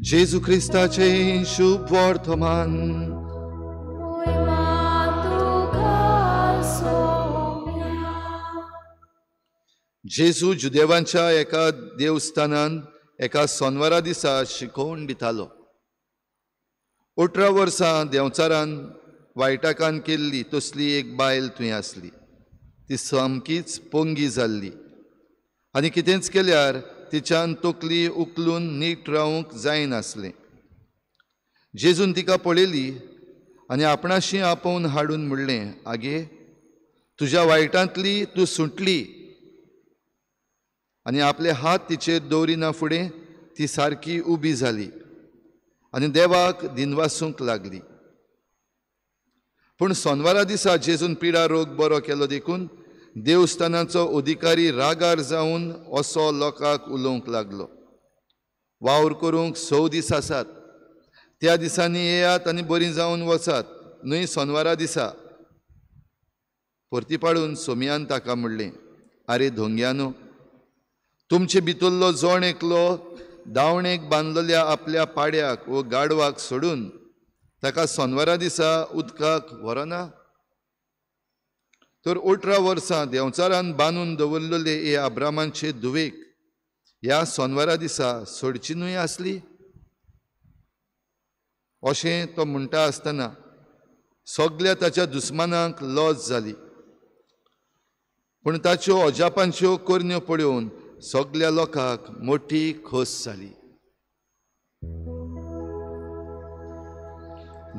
Speaker 4: जेजू क्रिस्ताचे शुभ वर्तमान. जेजू जुदेवांच्या एका देवस्थानान एका सोनवारा दिसा शिकोवन दितालो. 18 वर्सां देंवचारान वायटाकान केल्ली तसली एक बायल थंय आसली. ती सामकीच पोंगी जाल्ली आनी कितेंच केल्यार तिच्यान तकली उखलून नीट रावंक जायनासलें. जेजून तिका पळयली आनी आपणाशी आपोवन हाडून म्हणलें, आगे, तुज्या वायटांतली तूं सुटली. आनी आपले हात तिचेर दवरिना फुडें ती सारकी उबी जाली आनी देवाक दिनवासूंक लागली. पूण सोनवारा दिसा जेजून पिडा रोग बरो केलो देखून देवस्थानाचो अधिकारी रागार जावन असो लोकांक उलोवंक लागलो, वावर करूंक 6 दीस आसात, त्या दिसांनी येयात आनी बरीं जावन वचात, न्हय सोनवारा दिसा. परती पाडून सोमयान ताका म्हणलें, आरे धोंग्यानो, तुमचे भितरलो जण एकलो दावणेक बांदलेल्या आपल्या पाड्याक वो गाडवाक सोडून ताका सोनवारा दिसा उदकाक व्हरना? तर 18 वर्सां देंवचारान बांदून दवरलेले हे अब्रामाचे धुवेक ह्या सोनवारा दिसा सोडची न्हय आसली? अशें तो म्हणटा आसतना सगल्या ताच्या दुस्मानांक लज जाली, पूण ताच्यो अजापांच्यो करण्यो पळोवन सगल्या लोकांक मोठी खोस जाली.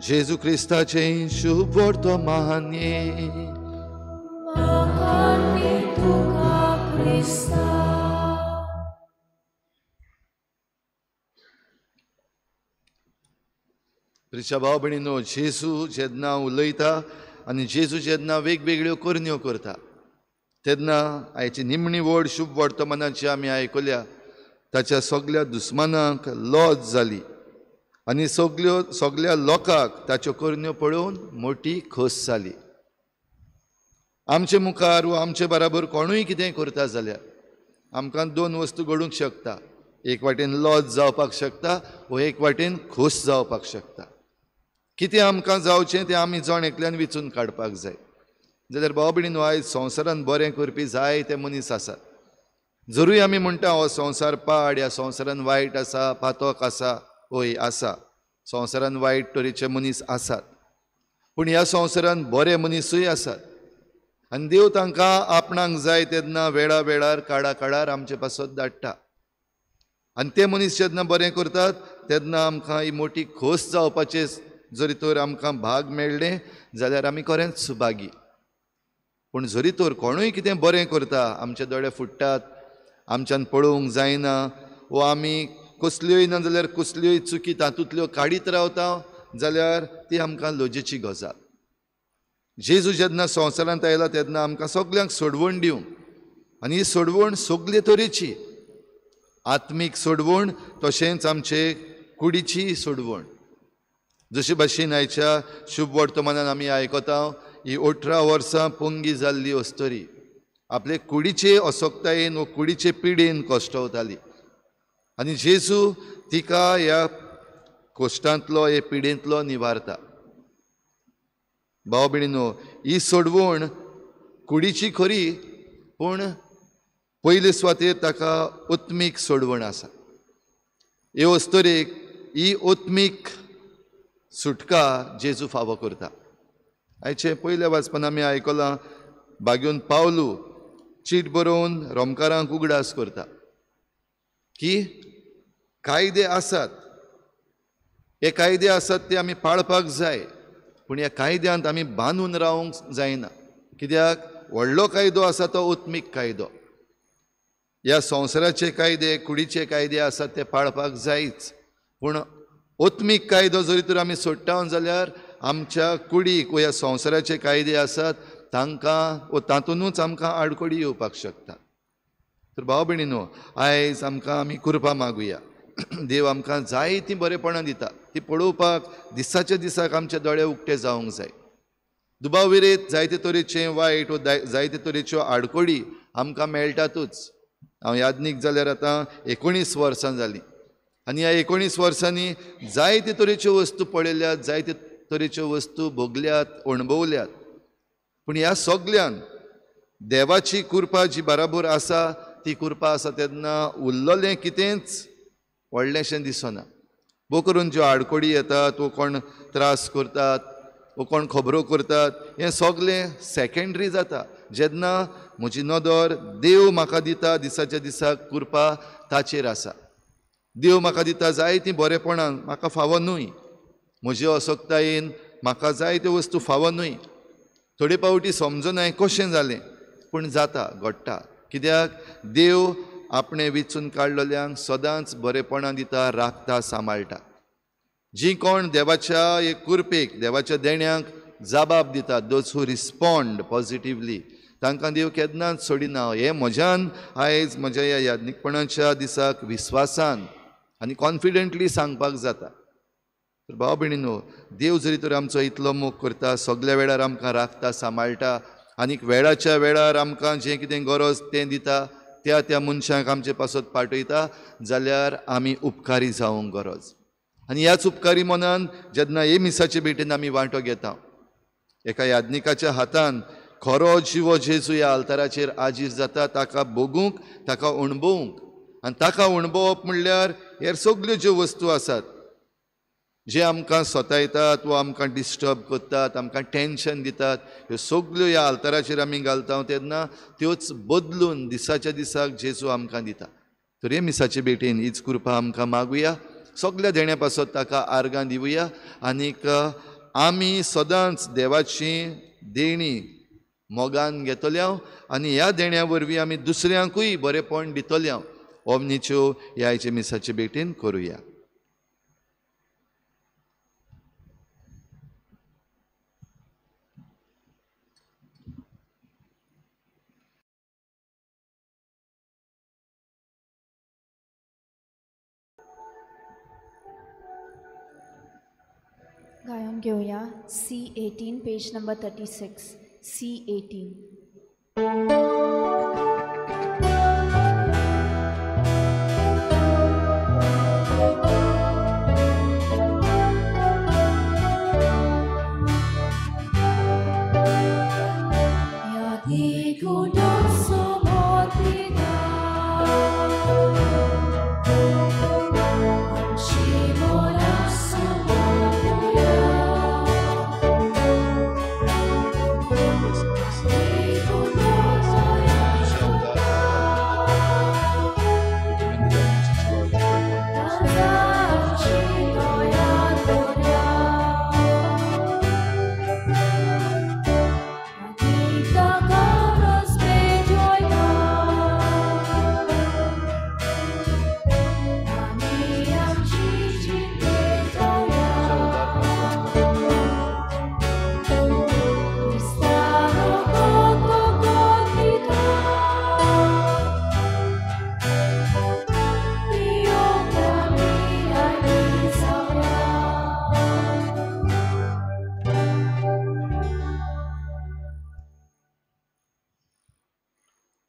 Speaker 4: जेजू क्रिस्ताचें शुभ वर्तमान. प्रिच्या भाव भयणीनो, जेजू जेन्ना उलयता आनी जेजू जेन्ना वेगवेगळ्यो करण्यो करता तेन्ना आयची निमणी व्हड शुभ वर्तमानाची आमी आयकल्या, ताच्या सगल्या दुस्मानांक लज जाली आनी सगल्या लोकांक ताच्यो करण्यो पळोवन मोठी खोस जाली. आमचे मुखार वा आमचे बराबर कोणूय कितें करता जाल्यार आमकां 2 वस्तू घडूंक शकता. एक वाटेन लज जावपाक शकता वा एक वाटेन खोस जावपाक शकता. कितें आमकां जावचें तें आमी जण एकल्यान विचून काडपाक जाय. जाल्यार भाव भयणीनो, आयज संवसारान बरें करपी जायते मनीस आसात. जरूय आमी म्हणटा हो संवसार पाड, ह्या संवसारान वायट आसा, पातक आसा, हय आसा, संवसारान वायट तरेचे मनीस आसात, पूण ह्या संवसारान बरे मनीसूय आसात आनी देव तांकां आपणाक जाय तेन्ना वेळा वेळार काळा काळार आमचे पासत धाडटा. आनी ते मनीस जेन्ना बरें करतात तेन्ना आमकां ही मोठी खोस जावपाचें जरी तर आमकां भाग मेळ्ळें जाल्यार आमी खरेंच सुभागी. पूण जरी तर कोणूय कितें बरें करता, आमचे दोळे फुट्टात, आमच्यान पळोवंक जायना वो आमी कसल्योय ना जाल्यार कसल्योय चुकी तातूंतल्यो काडीत रावता जाल्यार ती आमकां लजेची गजाल. जेजू जेन्ना संवसारांत आयला तेन्ना आमकां सगल्यांक सोडवण दिवंक, आनी ही सोडवण सगले तरेची, आत्मीक सोडवण तशेंच आमचे कुडीची सोडवण. जशे भाशेन आयच्या शुभ वर्तमानान आमी आयकता, ही 18 वर्सां पोंगी जाल्ली अस्तरी आपले कुडीचे असक्तायेन वो कुडीचे पिडेन कश्टवताली आनी जेजू तिका ह्या कश्टांतलो, हे पिडेंतलो निवारता. भाव भयणीनो, ही सोडवण कुडीची खरी, पूण पयले सुवातेर ताका आत्मीक सोडवण आसा. हे अस्तरेक ही आत्मीक सुटका जेजू फावो करता. आयचे पयल्या वाचपान आमी आयकलां, बागेवन पावलू चीट बरोवन रोमकारांक उगडास करता की कायदे आसात, हे कायदे आसात ते आमी पाळपाक जाय, पूण ह्या कायद्यांत आमी बांदून रावंक जायना. कित्याक व्हडलो कायदो आसा तो आत्मीक कायदो. ह्या संवसाराचे कायदे, कुडीचे कायदे आसात ते पाळपाक जायच, पूण आत्मीक कायदो जरी तर आमी सोडटा जाल्यार आमच्या कुडीक वा ह्या संवसाराचे कायदे आसात तांकां वा तातूनच आमकां आडखळी येवपाक शकता. तर भाव भयणीनो, आयज आमकां आमी कृपा मागुया. देव आमकां जायतीं बरेपणां दिता, ती पळोवपाक दिसाच्या दिसाक आमचे दोळे उक्ते जावंक जाय. दुबाव विरेत जायते तरेचें वायट वा जायते तरेच्यो आडखळी आमकां मेळटातूच. हांव यादनीक जाल्यार आतां 19 वर्सां जालीं आनी ह्या 19 वर्सांनी जायते तरेच्यो वस्तू पळयल्यात, जायते तरेच्यो वस्तू भोगल्यात, अणभवल्यात, पूण ह्या सगल्यान देवाची कृपा जी बराबर आसा ती कृपा आसा तेन्ना उरलेलें कितेंच व्हडलेंशें दिसना. भोव करून ज्यो आडखळी येतात वो कोण त्रास करतात वो कोण खबरो करतात हें सगलें सेकेंडरी जाता. जेन्ना म्हजी नदर देव म्हाका दिता दिसाच्या दिसाक कृपा ताचेर आसा. देव म्हाका दिता जायतीं बरेपणां म्हाका फावो न्हय, म्हजे असक्तायेन म्हाका जायत्यो वस्तू फावो न्हय. थोडे पावटी समजना कशें जालें, पूण जाता, घडटा. कित्याक देव आपणें विचून काडलेल्यांक सदांच बरेपणां दिता, राखता, सांबाळटा. जी कोण देवाच्या एक कृपेक, देवाच्या देण्याक जबाब दिता, those who respond positively, तांकां देव केन्नाच सोडिना. हें म्हज्यान आयज म्हज्या ह्या याज्ञिकपणाच्या दिसाक विस्वासान आनी कॉन्फिडंटली सांगपाक जाता. तर भाव भयणीनो, देव जरी तर आमचो इतलो मोग करता, सगल्या वेळार आमकां राखता, सांबाळटा आनीक वेळाच्या वेळार आमकां जें कितें गरज तें दिता, त्या त्या मनशांक आमचे पासत पाठयता, जाल्यार आमी उपकारी जावंक गरज. आनी ह्याच उपकारी मनान जेन्ना हे मिसाचे भेटेन आमी वांटो घेता, एका याज्ञिकाच्या हातान खरो जिवो जेजू ह्या आल्ताराचेर आजीर जाता, ताका भोगूंक, ताका अणभवूंक. आनी ताका अणभवप म्हणल्यार हेर सगल्यो ज्यो वस्तू आसात जे आमकां सतायतात वा आमकां डिस्टर्ब करतात, आमकां टेंशन दितात, ह्यो सगल्यो ह्या आल्ताराचेर आमी घालता तेन्ना त्योच बदलून दिसाच्या दिसाक जेजू आमकां दिता. तर हे मिसाचे भेटेन हीच कृपा आमकां मागुया, सगल्या देण्या पासत ताका आर्गां दिवया आनीक आमी सदांच देवाची देणी मोगान घेतल्या आनी ह्या देण्या वरवीं आमी दुसऱ्यांकूय बरेपण दितल्या. ओमनीच्यो ह्या आयचे मिसाचे भेटेन करुया.
Speaker 3: गायन घेवया C18 page number 36. C18.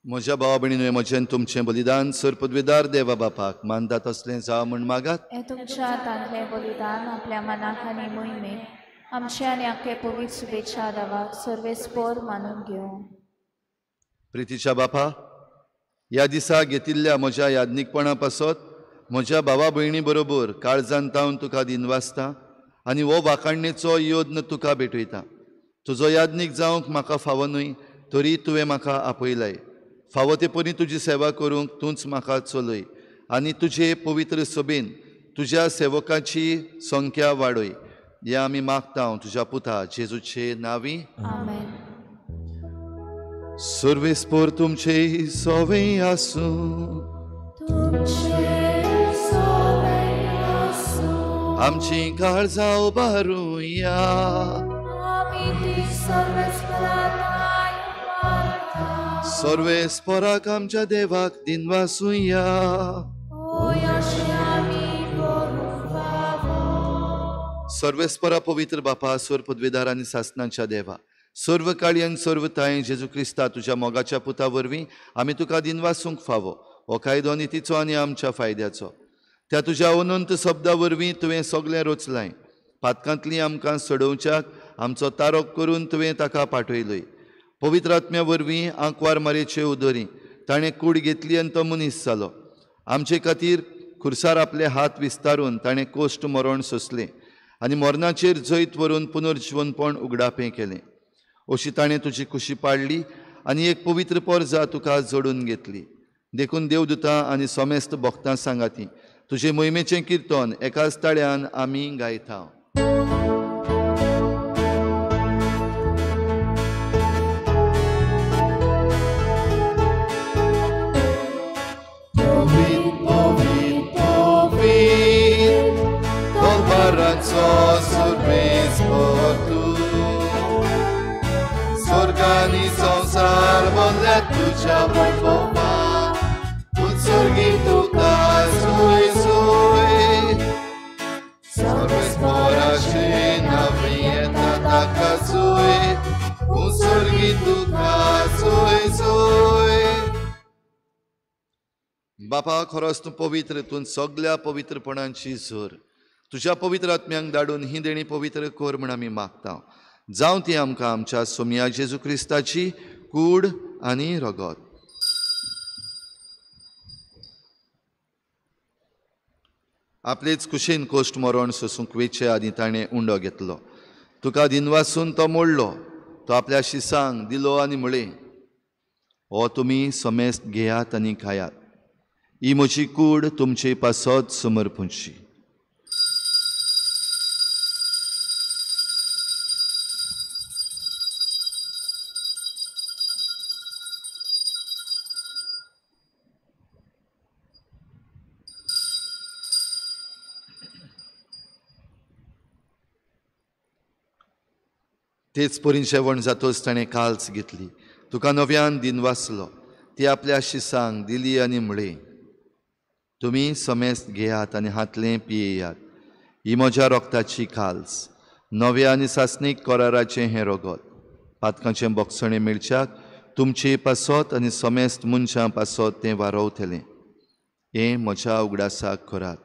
Speaker 4: म्हज्या भावा भयणीनो, म्हजें तुमचें बलिदान सर पदवीदार देवा बापाक मानता तसलें जावं म्हूण मागात.
Speaker 3: हें तुमच्या हातांतलें बलिदान आपल्या मनाक आनी मोहिमेक आमचे आनी आख्खे पवित्र शुभेच्छा देवाक सर्वेस्पोर मानून घेवं.
Speaker 4: प्रितीच्या बापा, ह्या दिसा घेतिल्ल्या म्हज्या याज्ञिकपणा पासत म्हज्या भावा भयणी बरोबर काळजान तावन तुका दिनवासता आनी हो वाखाणणेचो यत्न तुका भेटयता. तुजो याज्ञीक जावंक म्हाका फावो न्हय, तरी तुवें म्हाका आपयलाय. फावो ते परी तुजी सेवा करूंक तूंच म्हाका चलय आनी तुजे पवित्र सभेन तुज्या सेवकाची संख्या वाडय. हें आमी मागता तुज्या पुता जेजूचे नांवी.
Speaker 3: आमेन.
Speaker 4: सर्वेस्पोर तुमचे सवे आसूं. आमची काळजां उबारुया. सर्वेस्पोराक आमच्या देवाक दिनवासुया. सर्वेस्पोरा पवित्र बापा, स्वर पदवीदार आनी सासनाच्या देवा, सर्व काळी आनी सर्व ताय जेजू क्रिस्ता तुज्या मोगाच्या पुता वरवीं आमी तुका दिनवासूंक फावो. हो कायदो नितीचो आनी आमच्या फायद्याचो. त्या तुज्या अनंत शब्दा वरवीं तुवें सगळें रचलाय. पातकांतली आमकां सोडोवच्याक आमचो तारोक करून तुवें ताका पाठयलोय. पवित्र आत्म्या वरवीं आंकवार मारयेचे उदरी ताणें कूड घेतली आनी तो मनीस जालो. आमचे खातीर खुर्सार आपले हात विस्तारून ताणें कोश्ट मरण सोंसलें आनी मरणाचेर जैत व्हरून पुनर्जिवनपण उगडापें केलें. अशी ताणें तुजी कुशी पाडली आनी एक पवित्र पोरजा तुका जोडून घेतली. देखून देवदूतां आनी समेस्त भक्तां सांगाती तुजे मोहिमेचें किर्तन एकाच ताळ्यान आमी गायता. स्वर्गानी संवसार बनल्या तुज्या वैभवान, उत्सर्गी तुका सुय सुय. सर्वेस्पराचे नांव येता ताका सुय, उत्सर्गी तुका सुय सुय. बापा, खरोच तूं पवित्र, तूं सगल्या पवित्रपणांची झर. तुज्या पवित्र आत्म्यांक धाडून ही देणी पवित्र कर म्हण आमी मागता. जावं ती आमकां आमच्या सोमया जेजू क्रिस्ताची कूड आनी रगत. आपलेच कुशीन कोश्ट मरण सोसूंक वेचे आदी ताणें उंडो घेतलो. तुका दिनवासून तो मोडलो, तो आपल्या शिसांक दिलो आनी म्हळें, हो तुमी समेस्त घेयात आनी खायात, ही म्हजी कूड तुमचे पासत समर्पूंची. तेच परीन जेवण जातोच ताणें काल्स घेतली, तुका नव्यान दिनवासलो, ती आपल्या शिसांक दिली आनी म्हळें, तुमी समेस्त घेयात आनी हातलें पियेयात, ही म्हज्या रोगताची काल्स, नव्या आनी सासणीक कराराचें हें रगत, पातकांचें बोगसणें मेळच्याक तुमचे पासत आनी समेस्त मनशां पासत तें वारोवतलें. हें म्हज्या उगडासाक करात.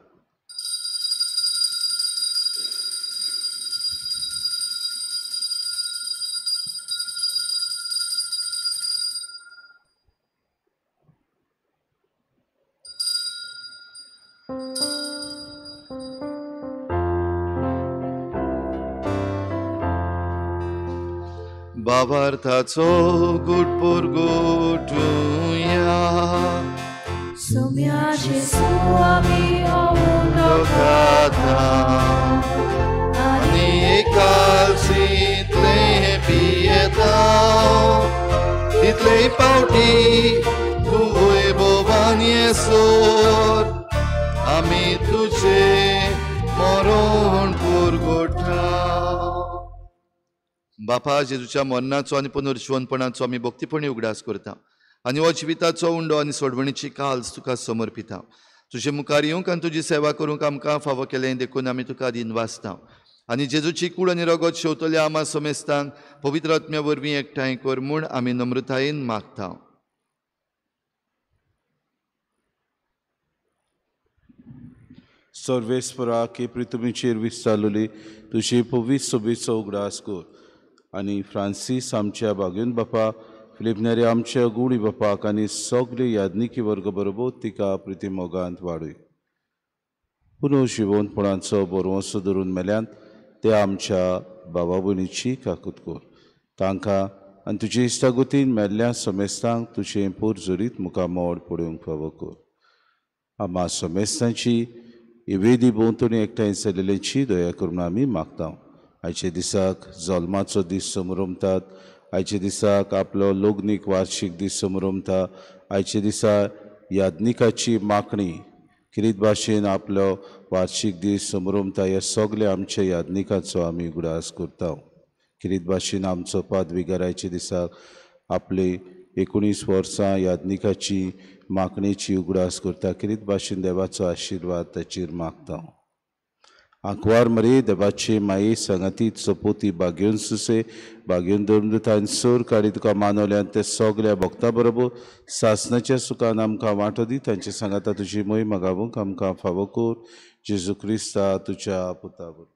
Speaker 4: भावार्थाचो गुटपूर गुटुया
Speaker 3: सोम्या जेजू आमी उंडो
Speaker 4: खाता आनी एकालसींतलें पियेता तितले पावटी तूं वैभवान येसर आमी तुजें मरण पुरगोटा. बापा, जेजूच्या मरणाचो आनी पुनर्जिवनपणाचो आमी भक्तीपणी उगडास करता आनी हो जिविताचो उंडो आनी सोडवणीची काल्स तुका समर्पिता. तुजे मुखार येवंक आनी तुजी सेवा करूंक आमकां फावो केलें देखून आमी तुका दिनवासता आनी जेजूची कूड आनी रगत शेवतल्या आमा समेस्तांक पवित्र आत्म्या वरवीं एकठांय कर म्हूण आमी नम्रतायेन मागता.
Speaker 6: सर्वेस्परा की पृथ्वीचेर विस्तारलेली तुजी पवित्र सोबीचो उगडास कर आनी फ्रांसीस आमच्या बागेवन बापा, फिलिपनेरी आमच्या गुणी बापाक आनी सगळे याज्ञिकी वर्ग बरोबर तिका प्रिती मोगांत वाडय. पुनर्जिवनपणाचो बरवंसो धरून मेल्यान ते आमच्या बाबा भयणीची काकूत कर. तांकां आनी तुजे इश्टागतीन मेल्ल्या समेस्तांक तुजें पोरजोरीत मुखामोड पळोवंक फावो कर. आमा समेस्तांची वेदी भोंवतणी एकठांय जाल्ल्याची दया करून आमी मागता. आयच्या दिसाक जल्माचो दीस समरमतात, आयच्या दिसाक आपलो लग्नीक वार्षीक दीस समरमता, आयच्या दिसा याज्ञिकाची मागणी किरीत भाशेन आपलो वार्षीक दीस समरमता. ह्या सगल्या आमच्या याज्ञिकाचो आमी उगडास करता. किरीत भाशेन आमचो पादविगार आयच्या दिसाक आपले 19 वर्सां याज्ञिकाची मागणेची उगडास करता. किरीत भाशेन देवाचो आशिर्वाद ताचेर मागता. आंकवार मरे देवाचे माये सांगातीत सोपोती बागेवन सुसे बागेवन धर्मदूतान सोर काडी तुका मानवल्यान ते सगल्या भक्ता बरोबर सासनाच्या सुखान आमकां वांटो दी. तांचे सांगाता तुजी मोहीम गावूंक आमकां फावो कर. जेजू क्रिस्ता तुज्या पुता बरोबर.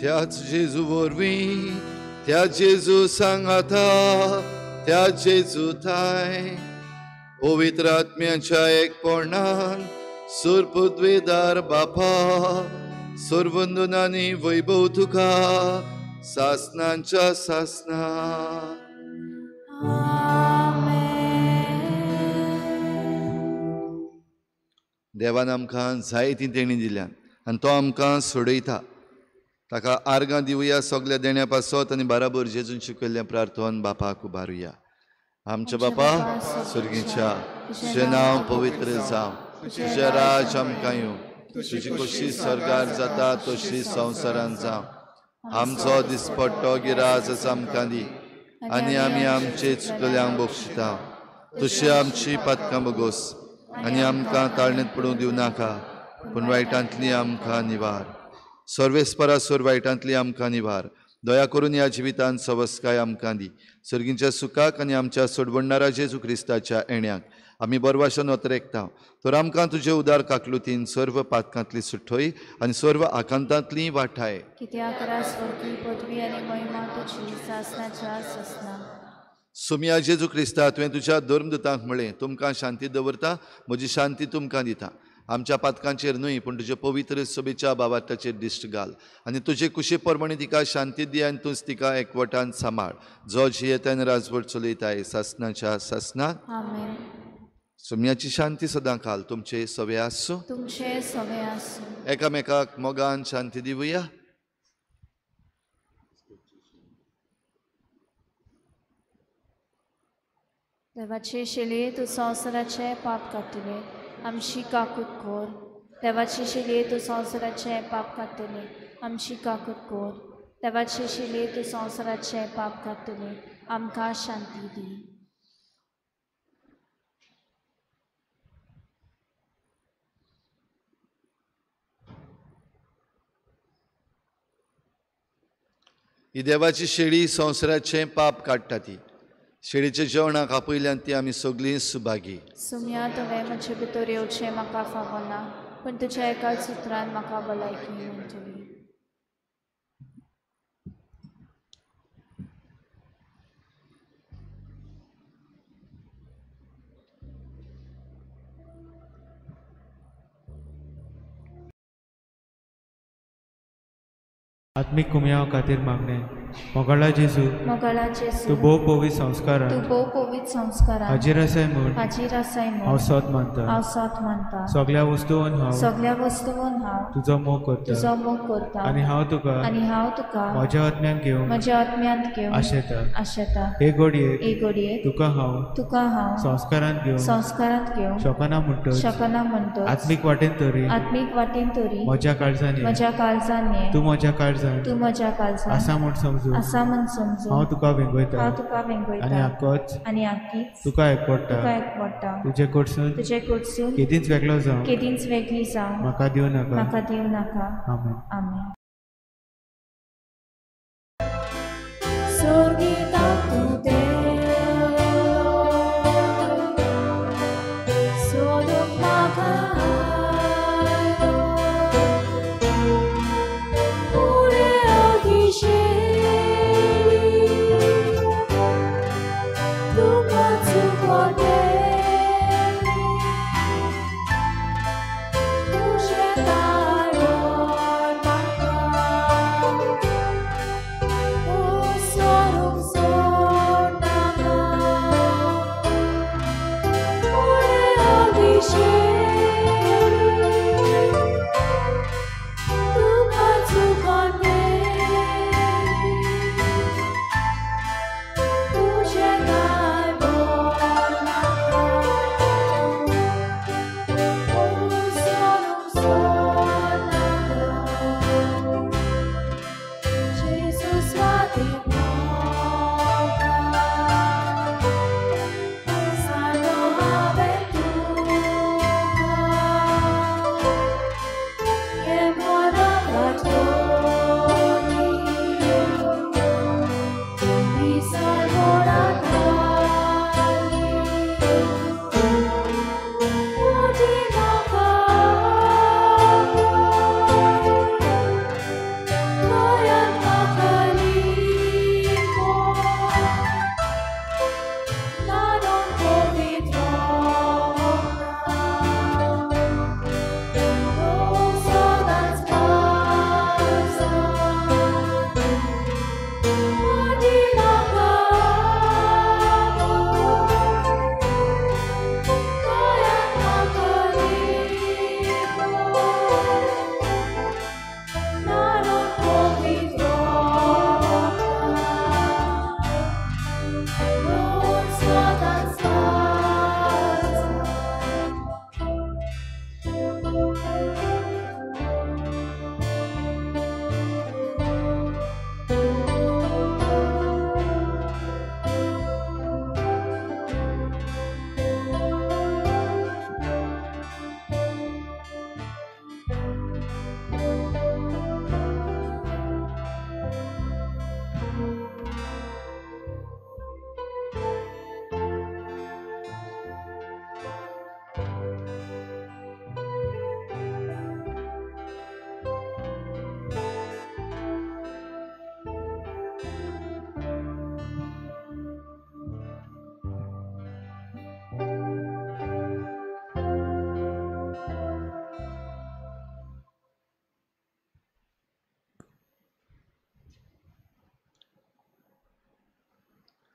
Speaker 4: त्याच जेजू वरवीं, त्या जेजू सांगाता, त्या जेजू थांय पवित्र आत्म्याच्या एकपणान सुरपुद्वेदार बापा सर्वंदनानी वैभव तुका सासनांच्या सासना. देवान आमकां जायतीं देणीं दिल्यान आनी तो आमकां सोडयता. ताका आर्गां दिवया सगल्या देण्या पासत आनी बाराबर जेजून शिकयल्लें प्रार्थन बापाक उबारुया. आमच्या बापा स्वर्गीच्या, तुजें नांव पवित्र जावं, तुजें राज आमकां येवं, तुजी कशी स्वर्गार जाता तशी संवसारान जावं. आमचो दिसपट्टो गिराज आमकां दी आनी आमी आमचे चुकल्यांक बक्षिता, तशी आमची पातकां बगोस आनी आमकां ताळणेंत पडूंक दिवं नाका, पूण वायटांतली आमकां निवार. सर्वेस्परा वायटांतली आमकां निवार. दया करून ह्या जिवितांत सवस्काय आमकां दी. सर्गींच्या सुखाक आनी आमच्या सोडवणणारा जेजू क्रिस्ताच्या येण्याक आमी बरवाशन ओतरेकता. तर आमकां तुजे उदार काकलुतीन सर्व पातकांतली सुठोय आनी सर्व आकांतांतली वाठाय.
Speaker 3: कित्याक स्वर्गी पदवी आनी महिमा तुजी सासनाच्या सासना.
Speaker 4: सुमिया जेजू क्रिस्ता, तुवें तुज्या धर्मदूतांक म्हळें, तुमकां शांती दवरता, म्हजी शांती तुमकां दिता. आमच्या पातकांचेर न्हय पूण तुजे पवित्र सभेच्या बाबाताचेर दिश्ट घाल आनी तुजे कुशे प्रमाणे तिका शांती दी आनी तूंच तिका एकवटान सांबाळ, जो जियेतान राजवट चलयताय सासनाच्या सासनाक.
Speaker 3: आमेन.
Speaker 4: सुम्याची शांती सदां काल तुमचे सवे आसूं,
Speaker 3: तुमचे सवे आसूं.
Speaker 4: एकामेकाक मोगान शांती दिवया.
Speaker 3: देवाचे शिले तूं संवसाराचें पाप काडटले, आमची काकूत कर. देवाचे शिले तूं संवसाराचें पाप काडटले, आमची काकूत कर. देवाचे शिले तूं संवसाराचें पाप काडटले, आमकां शांती दी.
Speaker 4: ही देवाची शेळी संवसाराचें पाप काडटा. ती शेळीच्या जेवणाक आपयल्यान ती आमी सगळीं सुभागी.
Speaker 3: सुम्या, तुवें म्हजे भितर येवचें म्हाका फावना, पूण तुज्या एकाच सुत्रान म्हाका भलायकी मेळटली.
Speaker 7: आत्मीक कुमयाव खातीर मागणें. मोगाळा जेजू,
Speaker 3: मोगाळा जेजू,
Speaker 7: तूं भोव पवित्र संस्कारान,
Speaker 3: तूं भोव पवित्र संस्कारान
Speaker 7: हाजीर आसाय म्हूण,
Speaker 3: हाजीर आसाय म्हूण
Speaker 7: हांव सत मानता,
Speaker 3: हांव सत मानता.
Speaker 7: सगल्या वस्तून हांव,
Speaker 3: सगल्या वस्तून हांव
Speaker 7: तुजो मोग करता,
Speaker 3: तुजो मोग करता.
Speaker 7: आनी हांव तुका,
Speaker 3: आनी हांव तुका
Speaker 7: म्हज्या आत्म्यांत घेवन,
Speaker 3: म्हज्या आत्म्यांत घेवन
Speaker 7: आशेता,
Speaker 3: आशेता.
Speaker 7: हे घडयेक,
Speaker 3: हे घडयेक
Speaker 7: तुका हांव,
Speaker 3: तुका हांव
Speaker 7: संस्कारांत घेवन,
Speaker 3: संस्कारांत घेवन
Speaker 7: शकना म्हणटच,
Speaker 3: शकना म्हणटच
Speaker 7: आत्मीक वाटेन तरी,
Speaker 3: आत्मीक वाटेन तरी
Speaker 7: म्हज्या काळजान,
Speaker 3: म्हज्या काळजान
Speaker 7: तूं म्हज्या काळजान,
Speaker 3: तूं म्हज्या काळजान
Speaker 7: आसा म्हूण समजून,
Speaker 3: आसा म्हूण समजून
Speaker 7: हांव तुका वेंगयता,
Speaker 3: हांव तुका वेंगयता.
Speaker 7: आनी आकोच,
Speaker 3: आनी आकीच
Speaker 7: तुका एकवडटा,
Speaker 3: तुका एकवडटा.
Speaker 7: तुजे कडसून,
Speaker 3: तुजे कडसून
Speaker 7: केदींच वेगळो जावं,
Speaker 3: केदींच वेगळी जावं
Speaker 7: म्हाका दिवं नाका,
Speaker 3: म्हाका दिवं नाका.
Speaker 7: आमेन.
Speaker 3: आमेन.
Speaker 1: Thank you.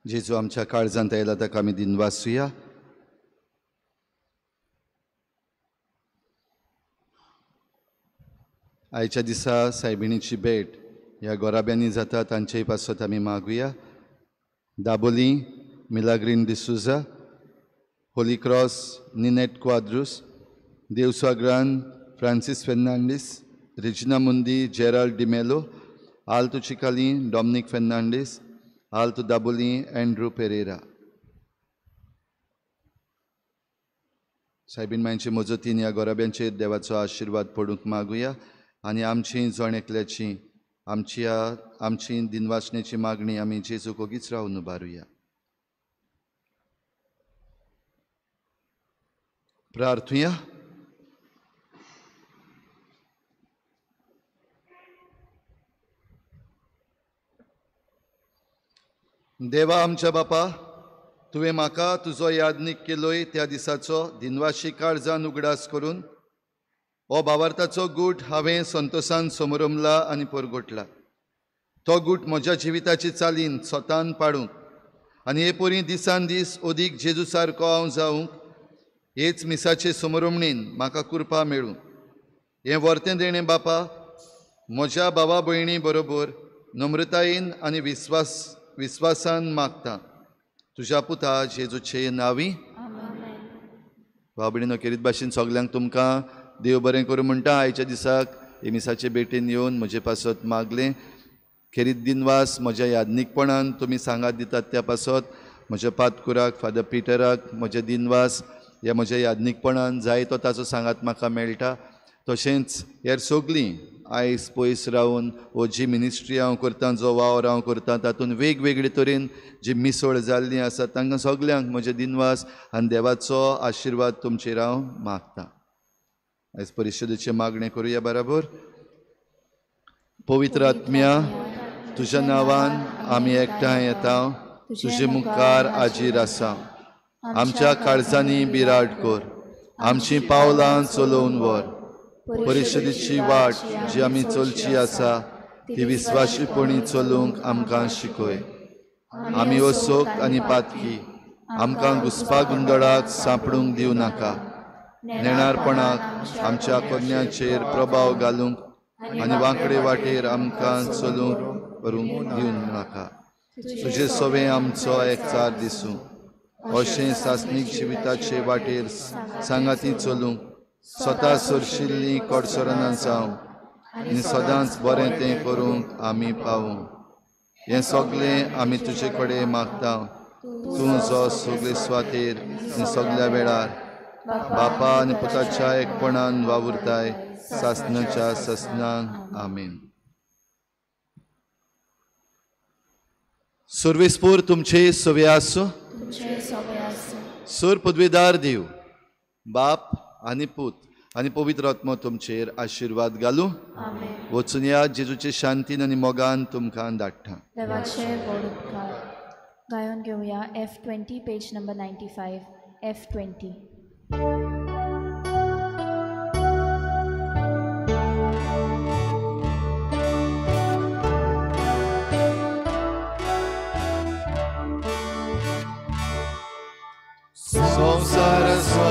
Speaker 4: जेजू आमच्या काळजांत आयला ताका आमी दिनवासुया. आयच्या दिसा सायबिणीची भेट ह्या गोराब्यांनी जाता तांचेय पासत आमी मागुया. Dabolim Milagrin D'Souza, Holy Cross Ninette Quadros, Devswa Grand Francis Fernandes, Regina Mundi Gerald D'Mello, Alto Chicalim Dominic Fernandes, Alto Dabolim Andrew Pereira. Soybean मांयचे मजतीन ह्या गोराब्यांचेर देवाचो आशिर्वाद पडूंक मागुया आनी आमची जण एकल्याची आमची दिनवासनेची मागणी आमी जेजूक ओगीच रावन उबारुया. प्रार्थुया. देवा आमच्या बापा, तुवें म्हाका तुजो यादनीक केलोय त्या दिसाचो दिनवाशी काळजान उगडास करून हो भावार्थाचो गूट हांवें संतोसान समरमला आनी परगटला. तो गूट म्हज्या जिविताची चालीन स्वतान पाडूंक आनी हे परी दिसान दीस अदीक जेजू सारको हांव जावंक हेच मिसाचे समरमणीन म्हाका कृपा मेळूं. हें वर्तें देणें बापा म्हज्या भावा भयणी बरोबर नम्रतायेन आनी विस्वासान मागता तुज्या पुता जेजूचे नांवी. भाव भयणीनो, खेरीत भाशेन सगल्यांक तुमकां देव बरें करूं म्हणटा. आयच्या दिसाक हे मिसाचे भेटेन येवन म्हजे पासत मागलें. खेरीत दिनवास म्हज्या यादनीकपणान तुमी सांगात दितात त्या पासत म्हज्या पातकुराक फादर पिटराक म्हजे दिनवास. ह्या म्हज्या यादनीकपणान जाय तो ताचो सांगात म्हाका मेळटा. तशेंच हेर सगळीं आयस पयस रावन वो जी मिनिस्ट्री हांव करतां, जो वावर हांव करतां तातूंत वेगवेगळे तरेन जी मिसळ जाल्ली आसा तांकां सगल्यांक म्हजे दिनवास आनी देवाचो आशिर्वाद तुमचेर हांव मागतां. आयज परिशदेचें मागणें करुया बराबर. पवित्र आत्म्या, तुज्या नांवान आमी एकठांय येता, तुजे मुखार हाजीर आसा. आमच्या काळजांनी बिराड कर, आमचीं पावलां चलोवन व्हर. परिशदेची वाट जी आमी चलची आसा ती विस्वाशीपणी चलूंक आमकां शिकय. आमी असोक आनी पातकी आमकां घुसपा गुंदळाक सांपडूंक दिवं नाका. नेणारपणाक आमच्या कोन्याचेर प्रभाव घालूंक आनी वांकडे वाटेर आमकां चलूंक करूंक दिवं नाका. तुजे सवे आमचो एकचार दिसूं अशें सासणीक जिविताचे वाटेर सांगाती चलूंक स्वता सरशिल्लीं कडसरना जावं आनी सदांच बरें तें करूंक आमी पावूं. हें सगळें आमी तुजे कडेन मागता, तूं जो सगळे सुवातेर आनी सगल्या वेळार बापा आनी पुताच्या एकपणान वावुरताय सासणाच्या सासणाक. आमेन. सर्वेस्पोर तुमचे सवे आसूं. सर पदवेदार देव बाप आनी पूत आनी पवित्र आत्मो तुमचेर आशिर्वाद घालूं. वचून या जेजूचे शांतीन आनी मोगान तुमकां धाडटा.
Speaker 3: देवाचे व्हड उपकार. गायोन घेवया F20 page number 95 F20.
Speaker 4: संवसाराचो